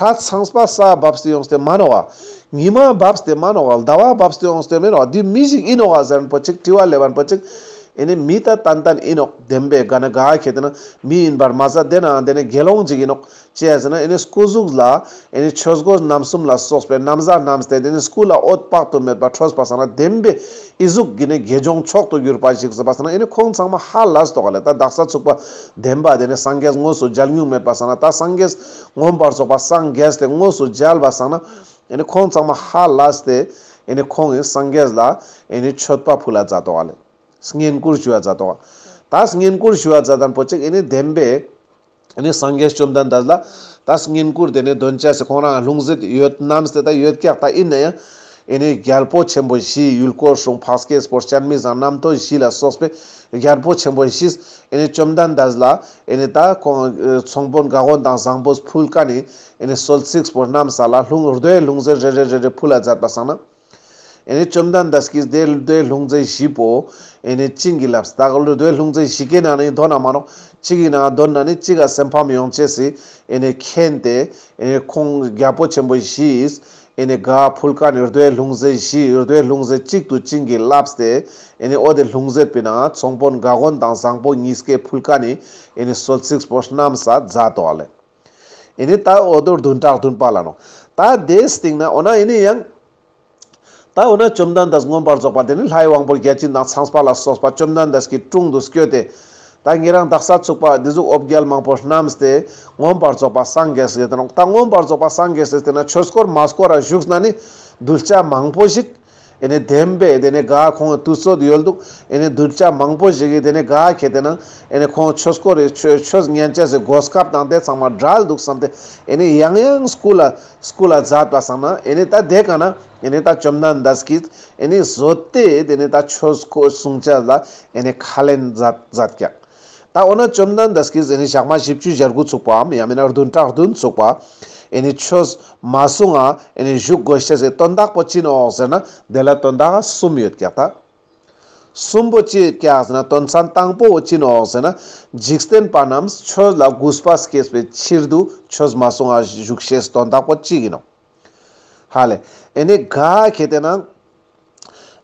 ལྷ་ཚངས་པ་ས་བབས་ཏེ་ཡོངས་ཏེ་མ་ནོག་ག་ཉི་མ་བབས་ཏེ་མ་ནོག་ག་ཟླ་བ་བབས་ཏེ་ཡོངས་ཏེ་མེ་ནོག་ག་འདི་མི་ཞིག་ཨིན་ནོག་ག་ཟེར་ན་པོ་ཅིག་དྲི་བ་ལེབ་བ་པོ་ཅིག་ཨེ་ནི་མི་ད་ཏན་ཏན་ཨིན་ནོག་བདེན་པའི་ག་ན་ག་ཁེ་ཏེ་ན་མི་ཨིན་པར་མ་ཟད་དེ་ན་དེ་ནི་དགེ་སློང་ཅིག་ཨིན་ནོག་ཅི་ཡ་ཟེར་ན་ཨེ་ནི་སྐུ་གཟུགས་ལ་ཨེ་ནི་ཆོས་གོས་རྣམ་གསུམ་ལ་སོགས་པའི་ན་བཟའ་བསྣམས་ཏེ་དེ་ནི་སྐུ་ལ་འོད་དཔག་ཏུ་མེད་པ་འཕྲོས་པ་སང་ན་བདེན་པའི་ཨི་ཟུག་གི་ནི་དགེ་སྦྱོང་མཆོག་ཏུ་གྱུར་པ་ཞིག་ཟེར་བ་སང་ན་ཨེ་ནི་ཁོང་ཚང་མ་ཧ་ལས་ཏོག་ལེ། ད་དག་ས་ཚུགས་པ་བདེན་པ་དེ་ནི་སངས་རྒྱས་དངོས་སུ་མཇལ་མྱོང་མེད་པ་སང་ན་ད་སངས་རྒྱས་མངོན་པར་རྫོགས་པ་སངས་རྒྱས་ཏེ་དངོས་སུ་མཇལ་བ་སང་ན་ཨེ་ནི་ཁོང་ཚང་མ་ཧ་ལས་ཏེ་ཨེ་ནི་ཁོང་གིས་སངས་རྒྱས་ལ་ཨེ་ནི་མཆོད་པ་ཕུལ་ལ་མཛད་ཏོག་ལེ། བསྙེན་བཀུར་ཞུ་བ་མཛད་ཏོག་ད་བསྙེན་བཀུར་ཞུ་བ་མཛད་དང་པོ་ཅིག་ཨེ་ནི་བདེན་པའི་ཨེ་ནི་སངས་རྒྱས་བཅོམ་ལྡན་འདས་ལ་ད་བསྙེན་བཀུར་དེ་ནི་འདོན་ཅེས་སི་ཁོང་རང་ལྷུང་བཟེད་ཡོད་རྣམས་ཏེ་ད་ཡོད་ཀྱག་ད་ཨིན་ན་ཡང་ཨེ་ནི་རྒྱལ་པོ་ཆེན་པོ་བཞི་ཡུལ་འཁོར་སྲུང་འཕགས་སྐྱེས་པོ་སྤྱན་མི་བཟང་རྣམ་ཐོས་བཞི་ལ་སོགས་པའི་རྒྱལ་པོ་ཆེན་པོ་བཞིས་ཨེ་ནི་བཅོམ་ལྡན་འདས་ལ་ཨེ་ནི་ད་ཁོང་ཚོང་དཔོན་ག་གོན་དང་བཟང་པོས་ཕུལ་ཀ་ནི་ཨེ་ནི་གསོལ་ཚིགས་པོ་རྣམས་ལ་ལྷུང་རྡོའི་ལྷུང་བཟེད་རེ་རེ་རེ་རེ་ཕུལ་ལ་མཛད་པ་སང་ན། ཨེ་ནི་བཅོམ་ལྡན་འདས་ཀྱིས་དེ་རྡོའི་ལྷུང་བཟེད་བཞི་པོ་ཨེ་ནི་བྱིན་གྱིས་བརླབས། ད་ག་ལོ་རྡོའི་ལྷུང་བཟེད་བཞི་ཀའི་ནང་ནས་དོན་ན་མ་ནོག་གཅིག་གི་ནང་དོན་ན་ནི་གཅིག་ག་སེམས་ཕམ་ཡོང་ཅེས་སི་ཨེ་ནི་མཁྱེན་ཏེ་ཨེ་ནི་ཁོང་རྒྱལ་པོ་ཆེན་པོ་བཞིས་ཨེ་ནི་ག་ཕུལ་ཀ་ནི་རྡོའི་ལྷུང་བཟེད་བཞི་རྡོའི་ལྷུང་བཟེད་གཅིག་ཏུ་བྱིན་གྱིས་བརླབས་ཏེ་ཨེ་ནི་འོ་དེ་ལྷུང་བཟེད་པའི་ནང་ཚོང་དཔོན་ག་གོན་དང་བཟང་པོ་གཉིས་ཀས་ཕུལ་ཀ་ནི་ཨེ་ནི་གསོལ་ཚིགས་པོ་རྣམས་ས་མཛད་དོ་ལེ། ཨེ་ནི་ད་འོ་དོ་བདུན་ཕྲག་བདུན་པ་ལ་ནོག་ད་དེའི་སྟེང་ན་འོ་ན་ཨེ་ནི་ཡང་ད་འོ་ན་བཅོམ་ལྡན་འདས་མངོན་པར་རྫོགས་པ་དེ་ནི་ལྷའི་དབང་པོ་བརྒྱ་བྱིན་དང་ཚངས་པ་ལ་སོགས་པ་བཅོམ་ལྡན་འདས་ཀྱི་དྲུང་དུ་བསྐྱོད་དེ། ད་ཉེ་རང་དག་ས་ཚུགས་པ་འདི་ཟུག་འོ་བརྒྱལ་མང་པོ་རྣམས་ཏེ་མངོན་པར་རྫོགས་པ་སངས་རྒྱས་ཟེར་ཏེ་ནོག་ད་མངོན་པར་རྫོགས་པ་སངས་རྒྱས་ཟེར་ཏེ་ན་ཆོས་འཁོར་མ་བསྐོར་ར་བཞུགས་ན་ནི་གདུལ་བྱ་མང་པོ་ཞིག་ཨེ་ནི་བདེན་པའི་དེ་ནི་ག་ཁོང་དུས་ཚོད་ཡོལ་འདུག་ཨེ་ནི་གདུལ་བྱ་མང་པོ་ཞིག་གིས་དེ་ནི་ག་ཁེ་ཏེ་ན་ཨེ་ནི་ཁོང་ཆོས་འཁོར་རེ་ཆོས་ཆོས་ཉན་ཅེས་སི་གོ་སྐབས་དང་དེ་ཚང་མ་བྲལ་འདུག་བསམ་སྟེ་ཨེ་ནི་ཡང་ཡང་སྐུ་ལ་སྐུ་ལ་མཛད་པ་སང་ན་ཨེ་ནི་ད་དེ་ག་ན་ཨེ་ནི་ད་བཅོམ་ལྡན་འདས་ཀྱིས་ཨེ་ནི་བཟོད་དེ་དེ་ནི་ད་ཆོས་འཁོར་གསུང་ཅེས་ལ་ཨེ་ནི་ཁས་ལེན་མཛད་མཛད་ཀྱག་ད་འོ་ན་བཅོམ་ལྡན་འདས་ཀྱིས་ཨེ་ནི་ཞག་མ་བཞི་བཅུ་ཞེ་དགུ་ཚུགས་པའམ་ཡང་མིན་ན་བདུན་ཕྲག་བདུན་ཚུགས་པ་ཨེ་ནི་ཆོས་མ་གསུང་ང་ཨེ་ནི་བཞུགས་དགོས་ཤེས་སི་དོན་དག་པོ་ཅི་ནོག་ཟེར་ན་དེ་ལ་དོན་དག་གསུམ་ཡོད་ཀྱག་ད་གསུམ་པོ་ཅི་ཡོད་ཀྱག་ཟེར་ན་དོན་ཚན་དང་པོ་བོ་ཅི་ནོག་ཟེར་ན་འཇིག་རྟེན་པ་རྣམས་ཆོས་ལ་གུས་པ་སྐྱེས་པའི་ཕྱིར་དུ་ཆོས་མ་གསུང་ང་བཞུགས་ཤེས་སི་དོན་དག་པོ་ཅི་ཡིན་ནོག་ཧ་ལེ། ཨེ་ནི་ག་ཁེ་ཏེ་ན་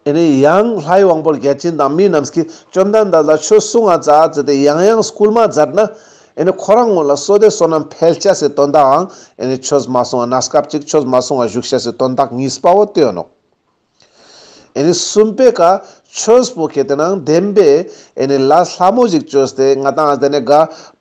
ཨེ་ནི་ཡང་ལྷའི་དབང་པོ་བརྒྱ་བྱིན་དང་མི་རྣམས་ཀྱིས་བཅོམ་ལྡན་འདས་ལ་ཆོས་གསུང་ང་མཛད་ཟེར་ཏེ་ཡང་ཡང་སྐུལ་མ་མཛད་ན་ཨེ་ནི་ཁོ་རང་ངོ་ལ་བསོད་བདེ་བསོད་ནམས་འཕེལ་ཅེས་སི་དོན་དག་ཨང་ཨེ་ནི་ཆོས་མ་གསུང་ང་གནས་སྐབས་ཅིག་ཆོས་མ་གསུང་ང་བཞུགས་ཤེས་སི་དོན་དག་གཉིས་པ་བོ་དེ་ཡོད་ནོག་ཨེ་ནི་གསུམ་པའི་ཀ་ཆོས་པོ་ཁེ་ཏེ་ན་བདེན་པའི་ཨེ་ནི་ལས་སླ་མོ་ཞིག་བཅོས་ཏེ་ང་དང་དེ་ནི་ག་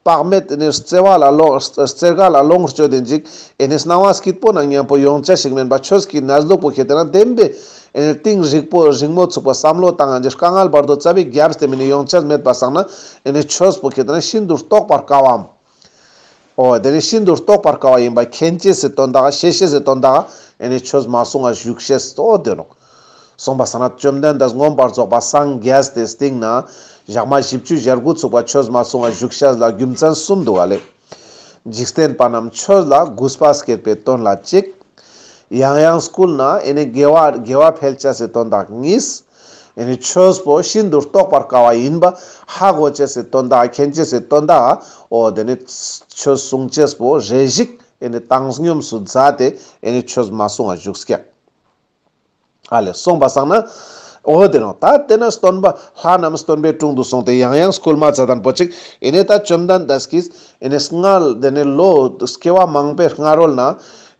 དཔག་མེད་ནི་བརྩེ་བ་ལ་ལོངས་བརྩེ་དགའ་ལ་ལོངས་སྤྱོད་དེ་ཅིག་ཨེ་ནི་སྣང་བ་སྐྱིད་པོ་ནང་མཉམ་པོ་ཡོང་ཅེས་ཞིག་མིན་པ་ཆོས་ཀྱི་གནས་ལུགས་པོ་ཁེ་ཏེ་ན་བདེན་པའི་ཨེ་ནི་གཏིང་རིང་པོ་རིང་མོ་ཚུགས་པ་བསམ་བློ་བཏང་ང་ཅིག་དཀའ་ངལ་བར་དོ་རྩ་བའི་རྒྱབ་སྟེ་མི་ནི་ཡོང་ཅེས་མེད་པ་སང་ན་ཨེ་ནི་ཆོས་པོ་ཁེ་ཏེ་ན་ཤིན་ཏུ་རྟོགས་པར་དཀའ་བའམ། འོ་དེ་ནི་ཤིན་ཏུ་རྟོགས་པར་དཀའ་བ་ཡིན་པ་མཁྱེན་ཅེས་སི་དོན་དག་ཤེས་ཤེས་སི་དོན་དག་ཨེ་ནི་ཆོས་མ་གསུང་ང་བཞུགས་ཤེས་སོ་དེ་ནོག་གསུངས་པ་སང་ན་བཅོམ་ལྡན་འདས་མངོན་པར་རྫོགས་པ་སངས་རྒྱས་ཏེ་སྟིང་ན་ཞག་མ་བཞི་བཅུ་ཞེ་དགུ་ཚུགས་པ་ཆོས་མ་གསུང་ང་བཞུགས་ཤེས་ལ་རྒྱུ་མཚན་གསུམ་འདུག་ག་ལེ། འཇིག་རྟེན་པ་རྣམས་ཆོས་ལ་གུས་པ་བསྐྱེད་པའི་དོན་ལ་གཅིག་ཡང་ཡང་བསྐུལ་ན་ཨེ་ནི་དགེ་བ་དགེ་བ་འཕེལ་ཅེས་སི་དོན་དག་གཉིས། ཨེ་ནི་ཆོས་པོ་ཤིན་ཏུ་རྟོགས་པར་དཀའ་བ་ཡིན་པ་ཧ་གོ་ཅེས་སི་དོན་དག་མཁྱེན་ཅེས་སི་དོན་དག་འོ་དེ་ནི་ཆོས་གསུང་ཅེས་པོ་རེ་ཞིག་ཨེ་ནི་བཏང་སྙོམས་སུ་མཛད་དེ་ཨེ་ནི་ཆོས་མ་གསུང་ང་བཞུགས་ཀྱག་ཨ་ལེ་གསུངས་པ་སང་ན་འོ་དེ་ནོག་ད་དེ་ན་སྟོན་པ་ལྷ་རྣམས་སྟོན་པའི་དྲུང་དུ་སོང་སྟེ་ཡང་ཡང་སྐུལ་མ་མཛད་དང་པོ་ཅིག་ཨེ་ནི་ད་བཅོམ་ལྡན་འདས་ཀྱིས་ཨེ་ནི་སྔ་དེ་ནི་ལོ་སྐྱེ་བ་མང་པོའི་སྔ་རོལ་ན་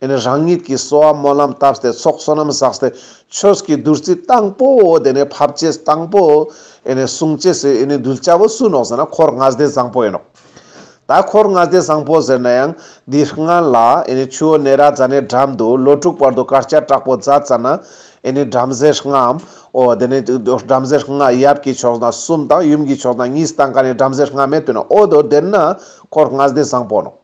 ཨེ་ནི་རང་ཉིད་ཀྱི་གསོལ་བ་སྨོན་ལམ་བཏབ་སྟེ་ཚོགས་བསོད་ནམས་བསགས་ཏེ་ཆོས་ཀྱི་བདུད་རྩི་དང་པོ་དེ་ནི་ཕབ་ཅེས་དང་པོ་ཨེ་ནི་གསུང་ཅེས་སི་ཨེ་ནི་གདུལ་བྱ་བོ་སུ་ནོག་ཟེར་ན་འཁོར་ལྔ་སྡེ་བཟང་པོ་ཨིན་ནོག་ད་འཁོར་ལྔ་སྡེ་བཟང་པོ་ཟེར་ན་ཡང་འདི་སྔ་ལ་ཨེ་ནི་ཆུ་བོ་ནེ་ར་ཛ་ནའི་འགྲམ་དུ་ལོ་དྲུག་བར་དུ་དཀར་ཆག་དྲག་པོ་མཛད་ཙ་ན་ཨེ་ནི་བྲམ་ཟེ་ལྔའམ་འོ་དེ་ནི་བྲམ་ཟེ་ལྔ་ཡབ་ཀྱི་ཕྱོགས་ན་གསུམ་དང་ཡུམ་གྱི་ཕྱོགས་ན་གཉིས་བཏང་ཀ་ནི་བྲམ་ཟེ་ལྔ་མེད་པ་ཨིན་ནོག་འོ་དོ་དེ་ན་འཁོར་ལྔ་སྡེ་བཟང་པོ་ནོག་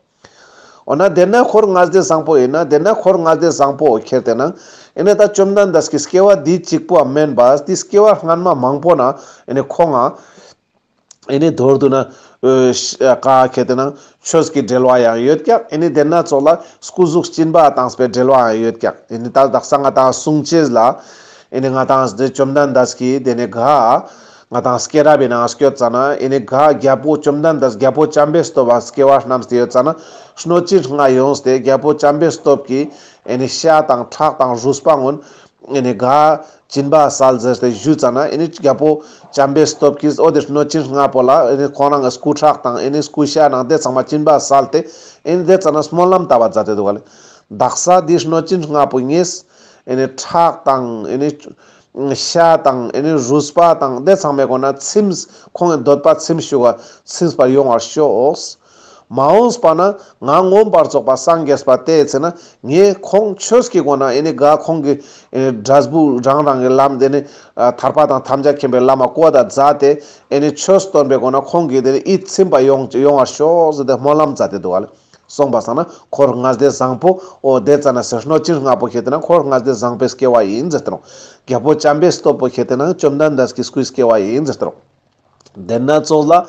འོ་ན་དེ་ན་འཁོར་ལྔ་སྡེ་བཟང་པོ་ཨིན་ན་དེ་ན་འཁོར་ལྔ་སྡེ་བཟང་པོ་ཁྱེར་ཏེ་ན་ཨེ་ནི་ད་བཅོམ་ལྡན་འདས་ཀྱི་སྐྱེ་བ་འདི་གཅིག་པོའང་མན་པ་འདི་སྐྱེ་བ་སྔན་མ་མང་པོ་ན་ཨེ་ནི་ཁོང་ང་ ཨེ་ནི་མདོར་བསྡུ་ན་ཨོ་ཤ་ཀ་ཁེ་ཏེ་ན་ཆོས་ཀྱི་འབྲེལ་བ་ཡང་ཡོད་ཀྱག། ཨེ་ནི་དེ་ན་ཙོགས་ལ་སྐུ་གཟུགས་སྦྱིན་པ་བཏང་བའི་འབྲེལ་བ་ཡང་ཡོད་ཀྱག། ཨེ་ནི་ད་དག་ས་ང་ཏང་གསུང་ཅེས་ལ་ཨེ་ནི་ང་ཏང་དེ་བཅོམ་ལྡན་འདས་ཀྱིས་དེ་ནི་ག་ང་ཏང་སྐྱེས་རབས་པའི་ནང་སྐྱོད་ཙ་ན་ཨེ་ནི་ག་རྒྱལ་པོ་བཅོམ་ལྡན་འདས་རྒྱལ་པོ་བྱམས་པའི་སྟོབས་པ་སྐྱེ་བ་བསྣམས་ཏེ་ཡོད་ཙ་ན་གནོད་སྦྱིན་ལྔ་ཡོངས་ཏེ་རྒྱལ་པོ་བྱམས་པའི་སྟོབས་ཀྱིས་ཨེ་ནི་ཤ་དང་ཁྲག་དང་རུས་པ་གུན་ཨེ་ནི་ག་སྦྱིན་པ་སལ་ཟེར་ཏེ་ཞུས་ཙ་ན་ཨེ་ནི་རྒྱལ་པོ་བྱམས་པའི་སྟོབས་ཀྱིས་འོ་དེ་གནོད་སྦྱིན་ལྔ་པོ་ལ་ཨེ་ནི་ཁོང་རང་གི་སྐུ་ཁྲག་དང་ཨེ་ནི་སྐུ་ཤ་ནང་དེ་ཚང་མ་སྦྱིན་པ་སལ་ཏེ་ཨེ་ནི་དེ་ཙ་ན་སྨོན་ལམ་བཏབ་པ་མཛད་དེ་འདུག་ག་ལེ། དག་ས་དེ་གནོད་སྦྱིན་ལྔ་པོ་ངས་ཨེ་ནི་ཁྲག་དང་ཨེ་ནི་ཤ་དང་ཨེ་ནི་རུས་པ་དང་དེ་ཚང་མའི་སྒོ་ན་ཚིམས་ཁོང་གི་འདོད་པ་ཚིམས་ཤུགས་ཚིམས་པར་ཡོང་བར་ཤོག། མ་འོངས་པ་ན་ང་མངོན་པར་རྫོགས་པ་སངས་རྒྱས་པ་དེའི་ཚེ་ན་ངས་ཁོང་ཆོས་ཀྱི་སྒོ་ན་ཨེ་ནི་ག་ཁོང་གི་ཨེ་ནི་འབྲས་བུ་རང་རང་གི་ལམ་དེ་ནི་ཨ་ཐར་པ་དང་ཐམས་ཅད་མཁྱེན་པའི་ལམ་མ་བཀོད་ད་མཛད་དེ་ཨེ་ནི་ཆོས་སྟོན་པའི་སྒོ་ན་ཁོང་གི་དེ་ནི་ཡིད་ཚིམ་པ་ཡོང་ཡོང་བར་ཤོག་ཟེར་ཏེ་སྨོན་ལམ་མཛད་དེ་འདུག་ག་ལེ། སོང་པ་སང་ན་འཁོར་ལྔ་སྡེ་བཟང་པོ་འོ་དེ་ཙ་ན་ཟེར་གནོད་སྦྱིན་ལྔ་པོ་ཁེ་ཏེ་ན་འཁོར་ལྔ་སྡེ་བཟང་པོའི་སྐྱེ་བ་ཡིན་ཟེར་ཏེ་ནོག། རྒྱལ་པོ་བྱམས་པའི་སྟོབས་པོ་ཁེ་ཏེ་ན་བཅོམ་ལྡན་འདས་ཀྱི་སྐུའི་སྐྱེ་བ་ཡིན་ཟེར་ཏེ་ནོག། དེ་ན་ཙོགས་ལ་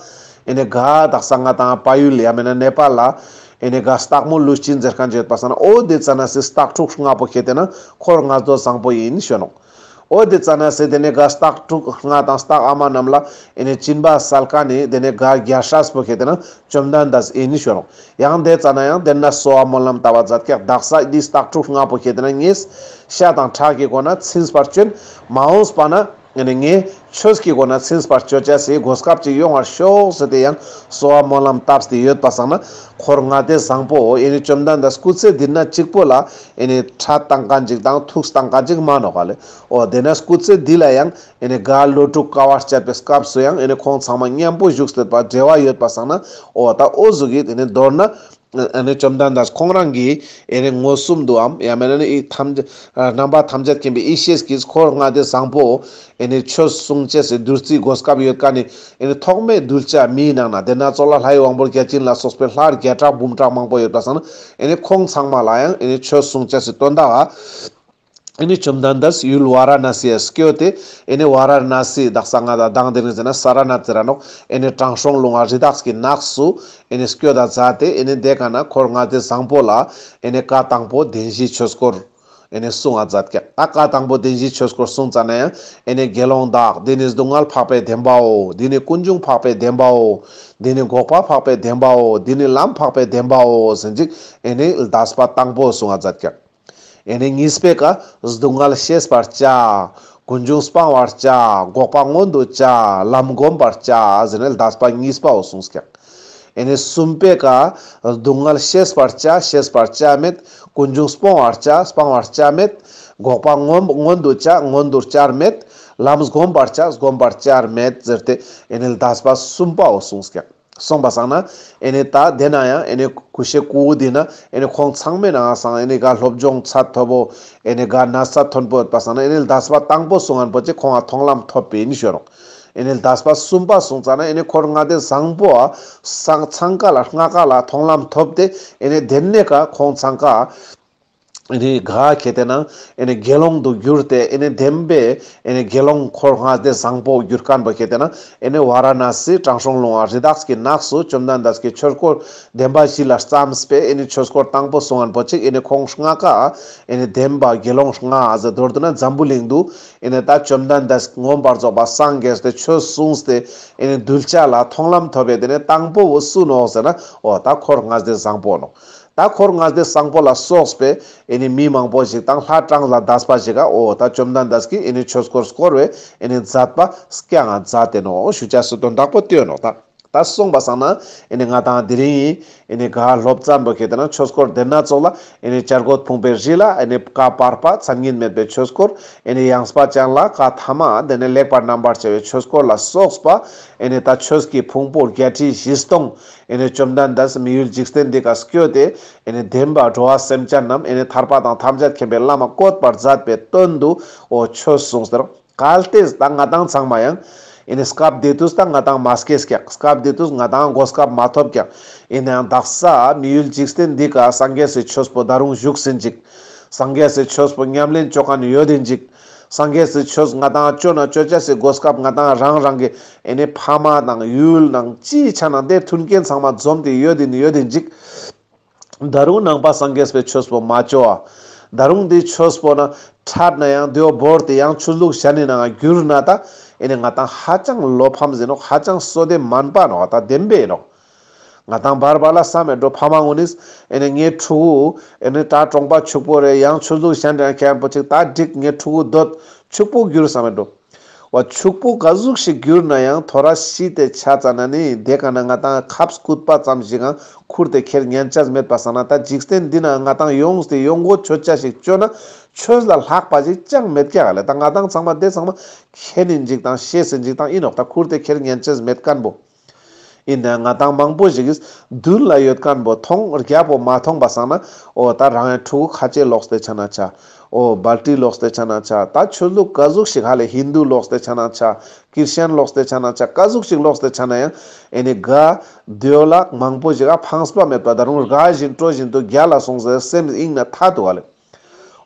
ཨེ་ནི་ག་དག་ས་ང་ཏང་བལ་ཡུལ་ཡང་མེད་ན་ནེ་པཱལ་ལ་ཨེ་ནི་ག་སྟག་མོ་ལུས་སྦྱིན་ཟེར་མཁན་ཅིག་ཡོད་པ་སང་ན་འོ་དེ་ཙ་ན་སི་སྟག་ཕྲུག་ལྔ་པོ་ཁེ་ཏེ་ན་འཁོར་ལྔ་སྡེ་བཟང་པོ་ཡིན་ཞུ་ནོག། འོ་དེ་ཙ་ན་སི་དེ་ནི་ག་སྟག་ཕྲུག་ལྔ་དང་སྟག་ཨ་མ་རྣམས་ལ་ཨེ་ནི་སྦྱིན་པ་སལ་མཁན་ནི་དེ་ནི་ག་རྒྱལ་སྲས་པོ་ཁེ་ཏེ་ན་བཅོམ་ལྡན་འདས་ཡིན་ཞུ་ནོག། ཡང་དེ་ཙ་ན་ཡང་དེ་ན་གསོལ་བ་སྨོན་ལམ་བཏབ་པ་མཛད་ཀྱག། དག་ས་འདི་སྟག་ཕྲུག་ལྔ་པོ་ཁེ་ཏེ་ན་ངས་ཤ་དང་ཁྲག་གི་སྒོ་ན་ཚིམས་པར་བྱོན། མ་འོངས་པ་ན་ཨེ་ནི་ངས་ཆོས་ཀྱི་སྒོ་ན་ཚིམས་པར་བྱོ་ཅེས་སི་གོ་སྐབས་ཅིག་ཡོང་བར་ཤོག་ཟེར་ཏེ་ཡང་གསོལ་བ་སྨོན་ལམ་བཏབ་སྟེ་ཡོད་པ་སང་ན་འཁོར་ལྔ་སྡེ་བཟང་པོ་ཨེ་ནི་བཅོམ་ལྡན་འདས་སྐུ་ཚེ་འདི་ན་གཅིག་པོ་ལ་ཨེ་ནི་ཕྲད་བཏང་མཁན་ཅིག་དང་ཐུགས་བཏང་མཁན་ཅིག་མན་ནོག་ག་ལེ། འོ་དེ་ན་སྐུ་ཚེ་འདི་ལ་ཡང་ཨེ་ནི་ག་ལོ་དྲུག་དཀའ་བ་སྤྱད་པའི་སྐབས་སུ་ཡང་ཨེ་ནི་ཁོང་ཚང་མ་མཉམ་པོ་བཞུགས་ཏེ་པ་འབྲེལ་བ་ཡོད་པ་སང་ན་འོ་ད་འོ་ཟུག་གི་ཨེ་ནི་མདོར་ན་ཨ་ནི་བཅོམ་ལྡན་འདས་ཁོང་རང་གི་ཨེ་ནི་མངོན་སུམ་དུའམ་ཡང་མེད་ན་ནི་ཐམས་ཅད་རྣམ་པ་ཐམས་ཅད་མཁྱེན་པའི་ཡེ་ཤེས་ཀྱིས་འཁོར་ལྔ་སྡེ་བཟང་པོ་ཨེ་ནི་ཆོས་གསུང་ཅེས་སི་བདུད་རྩིའི་གོ་སྐབས་ཡོད་མཁན་ནི་ཨེ་ནི་ཐོག་མའི་གདུལ་བྱ་མིའི་ནང་ན་དེ་ན་ཙོགས་ལ་ལྷའི་དབང་པོ་བརྒྱ་བྱིན་ལ་སོགས་པའི་ལྷ་བརྒྱ་ཕྲག་འབུམ་ཕྲག་མང་པོ་ཡོད་པ་སང་ན་ཨེ་ནི་ཁོང་ཚང་མ་ལ་ཡང་ཨེ་ནི་ཆོས་གསུང་ཅེས་སི་དོན་དག་ཨེ་ནི་བཅོམ་ལྡན་འདས་ཡུལ་ཝཱ་ར་ཎ་སི་ཡ་སྐྱོད་དེ་ཨེ་ནི་ཝཱ་ར་ཎ་སི་དག་ས་ང་དང་དང་དེ་ནི་ཟེར་ན་ས་ར་ནཱཐ་ཟེར་ར་ནོག། ཨེ་ནི་དྲང་སྲོང་ལུང་བ་རི་དྭགས་ཀྱི་ནགས་སུ་ཨེ་ནི་སྐྱོད་ད་མཛད་དེ་ཨེ་ནི་དེ་ཀ་ན་འཁོར་ལྔ་སྡེ་བཟང་པོ་ལ་ཨེ་ནི་བཀའ་དང་པོ་བདེན་བཞིའི་ཆོས་སྐོར་ཨེ་ནི་གསུང་བ་མཛད་ཀྱག། ད་བཀའ་དང་པོ་བདེན་བཞིའི་ཆོས་སྐོར་གསུང་ཙ་ན་ཡང་ཨེ་ནི་དགེ་སློང་དག། འདི་ནི་སྡུག་བསྔལ་འཕགས་པའི་བདེན་པའོ། འདི་ནི་ཀུན་འབྱུང་འཕགས་པའི་བདེན་པའོ། འདི་ནི་འགོག་པ་འཕགས་པའི་བདེན་པའོ། འདི་ནི་ལམ་འཕགས་པའི་བདེན་པའོ་ཟེར་ཅིག་ཨེ་ནི་ཟླས་པ་དང་པོ་གསུང་བ་མཛད་ཀྱག། ཨེ་ནི་གཉིས་པའི་ཀ་སྡུག་བསྔལ་ཤེས་པར་བྱ། ཀུན་འབྱུང་སྤང་བར་བྱ། འགོག་པ་མངོན་དུ་བྱ། ལམ་བསྒོམ་པར་བྱ་ཟེར་ནས་ཟླས་པ་གཉིས་པའོ་གསུངས་ཀྱག། ཨེ་ནི་གསུམ་པའི་ཀ་སྡུག་བསྔལ་ཤེས་པར་བྱ། ཤེས་པར་བྱ་མེད། ཀུན་འབྱུང་སྤོང་བར་བྱ། སྤང་བར་བྱ་མེད། འགོག་པ་མངོན་མངོན་དུ་བྱ། མངོན་དུ་བྱར་མེད། ལམ་བསྒོམ་པར་བྱ། བསྒོམ་པར་བྱར་མེད་ཟེར་ཏེ་ཨེ་ནི་ཟླས་པ་གསུམ་པའོ་གསུངས་ཀྱག། སོང་པ་སང་ན་ཨེ་ནི་ད་དེ་ན་ཡང་ཨེ་ནི་ཀུ་ཤའི་ཀུ་འུ་དེ་ན་ཨེ་ནི་ཁོང་ཚང་མའི་ནང་སང་ཨེ་ནི་ག་སློབ་སྦྱོང་ཚད་མཐོ་པོ་ཨེ་ནི་ག་ན་ཚ་མཐོན་པོ་ཡོད་པ་སང་ན་ཨེ་ནི་ཟླས་པ་དང་པོ་གསུང་ངན་པོ་ཅིག་ཁོང་ང་མཐོང་ལམ་ཐོབ་པའི་ཨིན་ཞུ་རོག། ཨེ་ནི་ཟླས་པ་གསུམ་པ་གསུང་ཙ་ན་ཨེ་ནི་འཁོར་ལྔ་སྡེ་བཟང་པོ་ཨ་སང་ཚང་ཀ་ལ་ལྔ་ཀ་ལ་མཐོང་ལམ་ཐོབ་སྟེ་ཨེ་ནི་དེ་ནས་ཀ་ཁོང་ཚང་ཀ་ཨེ་ནི་ག་ཁེ་ཏེ་ན་ཨེ་ནི་དགེ་སློང་དུ་གྱུར་ཏེ་ཨེ་ནི་བདེན་པའི་ཨེ་ནི་དགེ་སློང་འཁོར་ལྔ་སྡེ་བཟང་པོ་གྱུར་མཁན་པོ་ཁེ་ཏེ་ན་ཨེ་ནི་ཝཱ་ར་ཎ་སི་དྲང་སྲོང་ལུང་བ་རི་དྭགས་ཀྱི་ནགས་སུ་བཅོམ་ལྡན་འདས་ཀྱི་ཆོས་སྐོར་བདེན་པ་བཞི་ལ་བརྩམས་པའི་ཨེ་ནི་ཆོས་སྐོར་དང་པོ་གསུང་ངན་པོ་ཅིག་ཨེ་ནི་ཁོང་ལྔ་ཀ་ཨེ་ནི་བདེན་པ་དགེ་སློང་ལྔ་ཨ་ཟེར་མདོར་བསྡུ་ན་འཛམ་བུ་གླིང་དུ་ཨེ་ནི་ད་བཅོམ་ལྡན་འདས་མངོན་པར་རྫོགས་པ་སངས་རྒྱས་ཏེ་ཆོས་གསུངས་ཏེ་ཨེ་ནི་གདུལ་བྱ་ལ་མཐོང་ལམ་ཐོབ་པའི་དེ་ནི་དང་པོ་བོ་སུ་ནོག་ཟེར་ན་འོ་ད་འཁོར་ལྔ་སྡེ་བཟང་པོ་ནོག། ད་འཁོར་ལྔ་སྡེ་བཟང་པོ་ལ་སོགས་པའི་ཨེ་ནི་མི་མང་པོ་ཞིག་དང་ལྷ་གྲངས་ལས་འདས་པ་ཞིག་ག་འོ་ད་བཅོམ་ལྡན་འདས་ཀྱིས་ཨེ་ནི་ཆོས་སྐོར་སྐོར་བའི་ཨེ་ནི་མཛད་པ་སྐྱང་ང་མཛད་དེ་ནོག་ཞུ་ཅེས་སི་དོན་དག་པོ་དེ་ནོག། ད་ད་སོང་པ་སང་ན་ཨེ་ནི་ང་དང་དེ་རིང་ཨེ་ནི་ག་སློབ་ཚན་པོ་ཁེ་ཏེ་ན་ཆོས་སྐོར་དེ་ན་ཙོགས་ལ་ཨེ་ནི་བྱ་རྒོད་ཕུང་པོའི་རི་ལ་ཨེ་ནི་བཀའ་བར་པ་མཚན་ཉིད་མེད་པའི་ཆོས་སྐོར་ཨེ་ནི་ཡངས་པ་ཅན་ལ་བཀའ་ཐ་མ་དེ་ནི་ལེགས་པར་རྣམ་པར་ཕྱེ་བའི་ཆོས་སྐོར་ལ་སོགས་པ་ཨེ་ནི་ད་ཆོས་ཀྱི་ཕུང་པོ་བརྒྱད་ཁྲི་བཞི་སྟོང་ཨེ་ནི་བཅོམ་ལྡན་འདས་མི་ཡུལ་འཇིག་རྟེན་འདི་ཀ་སྐྱོད་དེ་ཨེ་ནི་བདེན་པ་འགྲོ་བ་སེམས་ཅན་རྣམས་ཨེ་ནི་ཐར་པ་དང་ཐམས་ཅད་མཁྱེན་པའི་ལམ་མ་བཀོད་པར་མཛད་པའི་དོན་དུ་འོ་ཆོས་གསུངས་ཟེར། གལ་ཏེ་ད་ང་དང་ཚང་མ་ཡང་ཨེ་ནི་སྐབས་དེ་དུས་ད་ང་དང་མ་སྐྱེས་ཀྱག། སྐབས་དེ་དུས་ང་དང་གོ་སྐབས་མ་ཐོབ་ཀྱག། ཨིན་ནའང་དག་ས་མི་ཡུལ་འཇིག་རྟེན་འདི་ཀ་སངས་རྒྱས་སི་ཆོས་པོ་ད་རུང་བཞུགས་ཟིན་ཅིག། སངས་རྒྱས་སི་ཆོས་པོ་ཉམས་ལེན་ཅོ་མཁན་ཡོད་དེ་ཅིག། སངས་རྒྱས་སི་ཆོས་ང་དང་ཅོ་ན་ཅོ་ཅེས་སི་གོ་སྐབས་ང་དང་རང་རང་གི་ཨེ་ནི་ཕ་མ་དང་ཡུལ་ནང་ཅི་ཆ་ན་དེ་མཐུན་རྐྱེན་ཚང་མ་འཛོམས་ཏེ་ཡོད་དེ་ནི་ཡོད་དེ་འཇིག་ད་རུང་ནང་པ་སངས་རྒྱས་པའི་ཆོས་པོ་མ་ཅོ་བ། ད་རུང་དེ་ཆོས་པོ་ན་ཁྲལ་ན་ཡང་དེའོ་བོར་ཏེ་ཡང་ཆོས་ལུགས་གཞན་ནི་ནང་བསྒྱུར་ན་ད་ཨེ་ནི་ང་དང་ཧ་ཅང་བློ་ཕམ་ཟེར་ནོག་ཧ་ཅང་བསོད་བདེ་མན་པ་ནོག་ད་བདེན་པའི་ནོག་ང་དང་བར་བར་ལ་བསམ་མེད་འགྲོ་ཕ་མ་ངོ་ནིས་ཨེ་ནི་ངའི་ཕྲུ་གུ་ཨེ་ནི་ད་གྲོང་པ་ཕྱུག་པོ་རེ་ཡང་ཆོས་ལུགས་གཞན་རེ་མཁན་པོ་ཅིག་ད་འགྲིག་ངའི་ཕྲུ་གུ་འདོད་ཕྱུག་པོ་བསྒྱུར་བསམ་མེད་འགྲོ། བ་ཕྱུག་པོ་ག་ཟུག་ཞིག་གྱུར་ན་ཡང་ཐོ་རས་ཤི་སྟེ་ཆ་ཙ་ན་ནི་དེ་ག་ན་ང་དང་ཁབ་སྐུད་པ་ཙམ་ཞིག་ཡང་ཁུར་ཏེ་ཁྱེར་ཉན་ཅེས་མེད་པ་སང་ན་ད་འཇིག་རྟེན་འདི་ན་ང་དང་ཡོངས་ཏེ་ཡོང་སྒོ་ཆོད་ཅེས་ཞིག་ཅོ་ན་ཆོས་ལ་ལྷག་པ་ཞིག་ཅང་མེད་ཀྱག་ལེ། ད་ང་དང་ཚང་མ་དེ་ཚང་མ་མཁྱེན་ནི་འཇིག་དང་ཤེས་སི་འཇིག་དང་ཨིན་ནོག་ད་ཁུར་ཏེ་ཁྱེར་ཉན་ཅེས་མེད་མཁན་པོ། ཡིན་ནའང་ང་དང་མང་པོ་ཞིག་གིས་མདུན་ལ་ཡོད་མཁན་པོ་མཐོང་རྒྱལ་པོ་མ་མཐོང་པ་སང་ན་འོ་ད་རང་ཡང་ཕྲུ་གུ་ཁ་ཆེ་ལོག་སྟེ་ཆ་ན་ཆ། འོ་སྦལ་ཏི་ལོག་སྟེ་ཆ་ན་ཆ། ད་ཆོས་ལུགས་ག་ཟུག་ཞིག་ཧ་ལེ་ཧིན་དུ་ལོག་སྟེ་ཆ་ན་ཆ། ཀིར་ཤན་ལོག་སྟེ་ཆ་ན་ཆ། ག་ཟུག་ཞིག་ལོག་སྟེ་ཆ་ན་ཡང་ཨེ་ནི་ག་དེའོ་ལ་མང་པོ་ཞིག་ཨ་ཕངས་པ་མེད་པ་ད་རུང་དགའ་བཞིན་སྤྲོ་བཞིན་དུ་རྒྱལ་ལ་སོང་ཟེར་སེམས་ཨིང་ན་ཐད་དུ་ཧ་ལེ།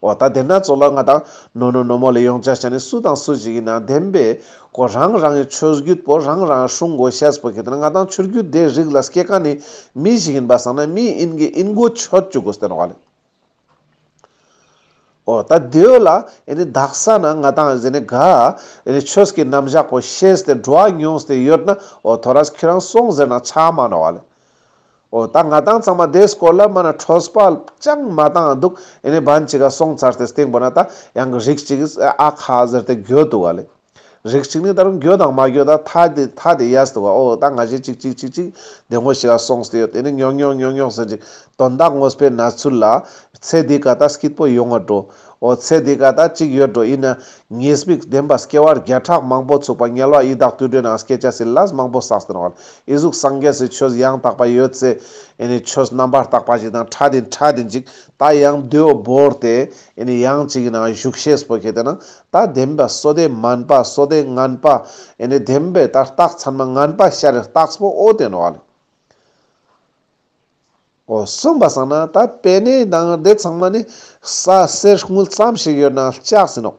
འོ་ད་དེ་ན་ཙོགས་ལ་ང་དང་ནོ་ནོ་ནོ་མོ་ལེ་ཡོང་ཅེས་ཆ་ནི་སུ་དང་སུ་ཞིག་ཡིན་ན་བདེན་པའི་ཁོ་རང་རང་གི་ཆོས་བརྒྱུད་པོ་རང་རང་སྲུང་དགོས་ཤེས་པོ་ཁེ་ཏེ་ན་ང་དང་ཆོས་བརྒྱུད་དེ་རིགས་ལ་སྐྱེ་མཁན་ནི་མི་ཞིག་ཡིན་པ་སང་ན་མི་ཡིན་གྱི་ཡིན་གོ་ཆོད་བཅུག་དགོས་ཏེ་ནོག་ལེ། འོ་ད་དེའོ་ལ་ཨེ་ནི་དག་ས་ན་ང་དང་ཟེར་ནི་ག་ཨེ་ནི་ཆོས་ཀྱི་རྣམ་གཞག་པོ་ཤེས་ཏེ་འགྲོ་བ་མྱོང་སྟེ་ཡོད་ན་འོ་ཐོ་རས་ཁྱོད་རང་སོང་ཟེར་ན་ཆ་མ་ནོག་ལེ། འོ་ད་ང་དང་ཚང་མ་དེའི་སྐོར་ལ་མ་ན་འཕྲོས་པ་ཅང་མ་བཏང་འདུག་ཨེ་ནི་བན་ཅིག་ག་སོང་ཚར་ཏེ་སྟེང་པོ་ན་ད་ཡང་གི་རིགས་ཅིག་གིས་ཨ་ཁ་ཟེར་ཏེ་འགྱོ་འདུག་ག་ལེ། རིགས་ཅིག་ནི་ད་རུང་འགྱོ་དང་མ་འགྱོ་ད་ཐ་དེ་ཐ་དེ་ཡས་འདུག་ག་འོ་ད་ང་ཞེ་ཅིག་ཅིག་ཅིག་ཅིག་དེ་ངོ་ཞིག་ག་སོང་སྟེ་ཡོད་ཨེ་ནི་ཉོག་ཉོག་ཉོག་ཉོག་ཟེར་ཅིག་དོན་དག་ངོས་པོའི་ན་ཚུལ་ལ་ཚེ་འདི་ཀ་ད་སྐྱིད་པོ་ཡོང་ང་འགྲོ། འོ་ཚེ་འདི་ཀ་ད་ཅིག་ཡོད་འགྲོ་ཡིན་ན། ཉེས་དམིགས་བདེན་པ་སྐྱེ་བ་བརྒྱ་ཕྲག་མང་པོ་ཚུགས་པ་དམྱལ་བ་ཡི་དྭགས་དུད་འགྲོའི་ནང་སྐྱེ་ཅེས་སི་ལས་མང་པོ་བསགས་ཏེ་ནོག་ལེ། ཨི་ཟུག་སངས་རྒྱས་སི་ཆོས་ཡང་དག་པ་ཡོད་ཚེ་ཨེ་ནི་ཆོས་རྣམ་པར་དག་པ་ཞིག་དང་ཕྲད་དེ་ཕྲད་དེ་འཇིག་ད་ཡང་དེའོ་བོར་ཏེ་ཨེ་ནི་ཡང་ཅིག་ནང་བཞུགས་ཤེས་པོ་ཁེ་ཏེ་ན་ད་བདེན་པ་བསོད་བདེ་མན་པ་བསོད་བདེ་ངན་པ་ཨེ་ནི་བདེན་པའི་ད་རྟགས་ཚང་མ་ངན་པ་ཤར་རེ་རྟགས་པོ་འོ་དེ་ནོག་ལེ། འོ་གསུངས་པ་སང་ན་ད་པེ་ནེ་དང་དེ་ཚང་མ་ནི་ས་གསེར་དངུལ་ཙམ་ཞིག་ཡོད་ན་ལྕགས་ཟེར་ནོག་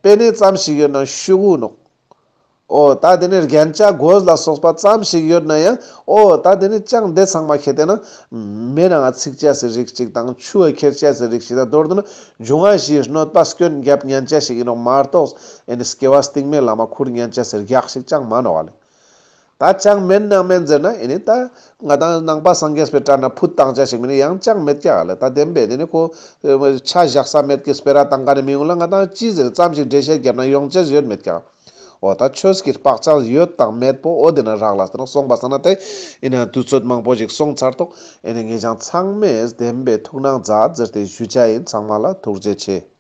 པེ་ནེ་ཙམ་ཞིག་ཡོད་ན་ཤུ་གུ་ནོག་འོ་ད་དེ་ནི་རྒྱན་ཆ་གོས་ལ་སོགས་པ་ཙམ་ཞིག་ཡོད་ན་ཡང་འོ་ད་དེ་ནི་ཅང་དེ་ཚང་མ་ཁེ་ཏེ་ན་མེ་ནང་ཚིག་ཅེས་སི་རིགས་ཅིག་དང་ཆུ་ཁྱེར་ཅེས་སི་རིགས་ཅིག་དང་མདོར་བསྡུ་ན་འབྱུང་བ་བཞིའི་གནོད་པ་སྐྱོན་རྒྱབ་ཉན་ཅེས་ཞིག་ཡིན་ནོག་མ་གཏོགས་ཨེ་ནི་སྐྱེ་བ་སྟིང་མའི་ལམ་མ་ཁུར་ཉན་ཅེས་སི་རྒྱགས་ཤིག་ཅང་མ་ནོག་ལེ། ད་ཅང་མེན་ནང་མེན་ཟེར་ན་ཨེ་ནི་ད་ང་དང་ནང་པ་སངས་རྒྱས་པའི་དྲན་ན་ཕུད་བཏང་ཅེས་ཞིག་མེན་ན་ཡང་ཅང་མེད་ཀྱག་ལེ། ད་བདེན་པའི་དེ་ནི་ཁོ་ཆ་བཞག་ས་མེད་ཀི་སྤེ་ར་བཏང་ག་ནི་མི་ཡོང་ལ་ང་དང་ཅི་ཟེར་ཙམ་ཞིག་འགྲེལ་བཤད་བརྒྱབ་ན་ཡོང་ཅེས་ཡོད་མེད་ཀྱག་འོ་ད་ཆོས་ཀྱི་བག་ཆགས་ཡོད་དང་མེད་པོ་འོ་དེ་ན་རག་ལས་ཏེ་ནོག་སོང་པ་སང་ན་དེ་ཨེ་ནི་དུས་ཚོད་མང་པོ་ཞིག་སོང་ཚར་ཏོག་ཨེ་ནི་ངེད་ཅང་ཚང་མས་བདེན་པའི་ཐུགས་སྣང་མཛད་ཟེར་ཏེ་ཞུ་ཅེས་ཡིན། ཚང་མ་ལ་ཐུགས་རྗེ་ཆེ།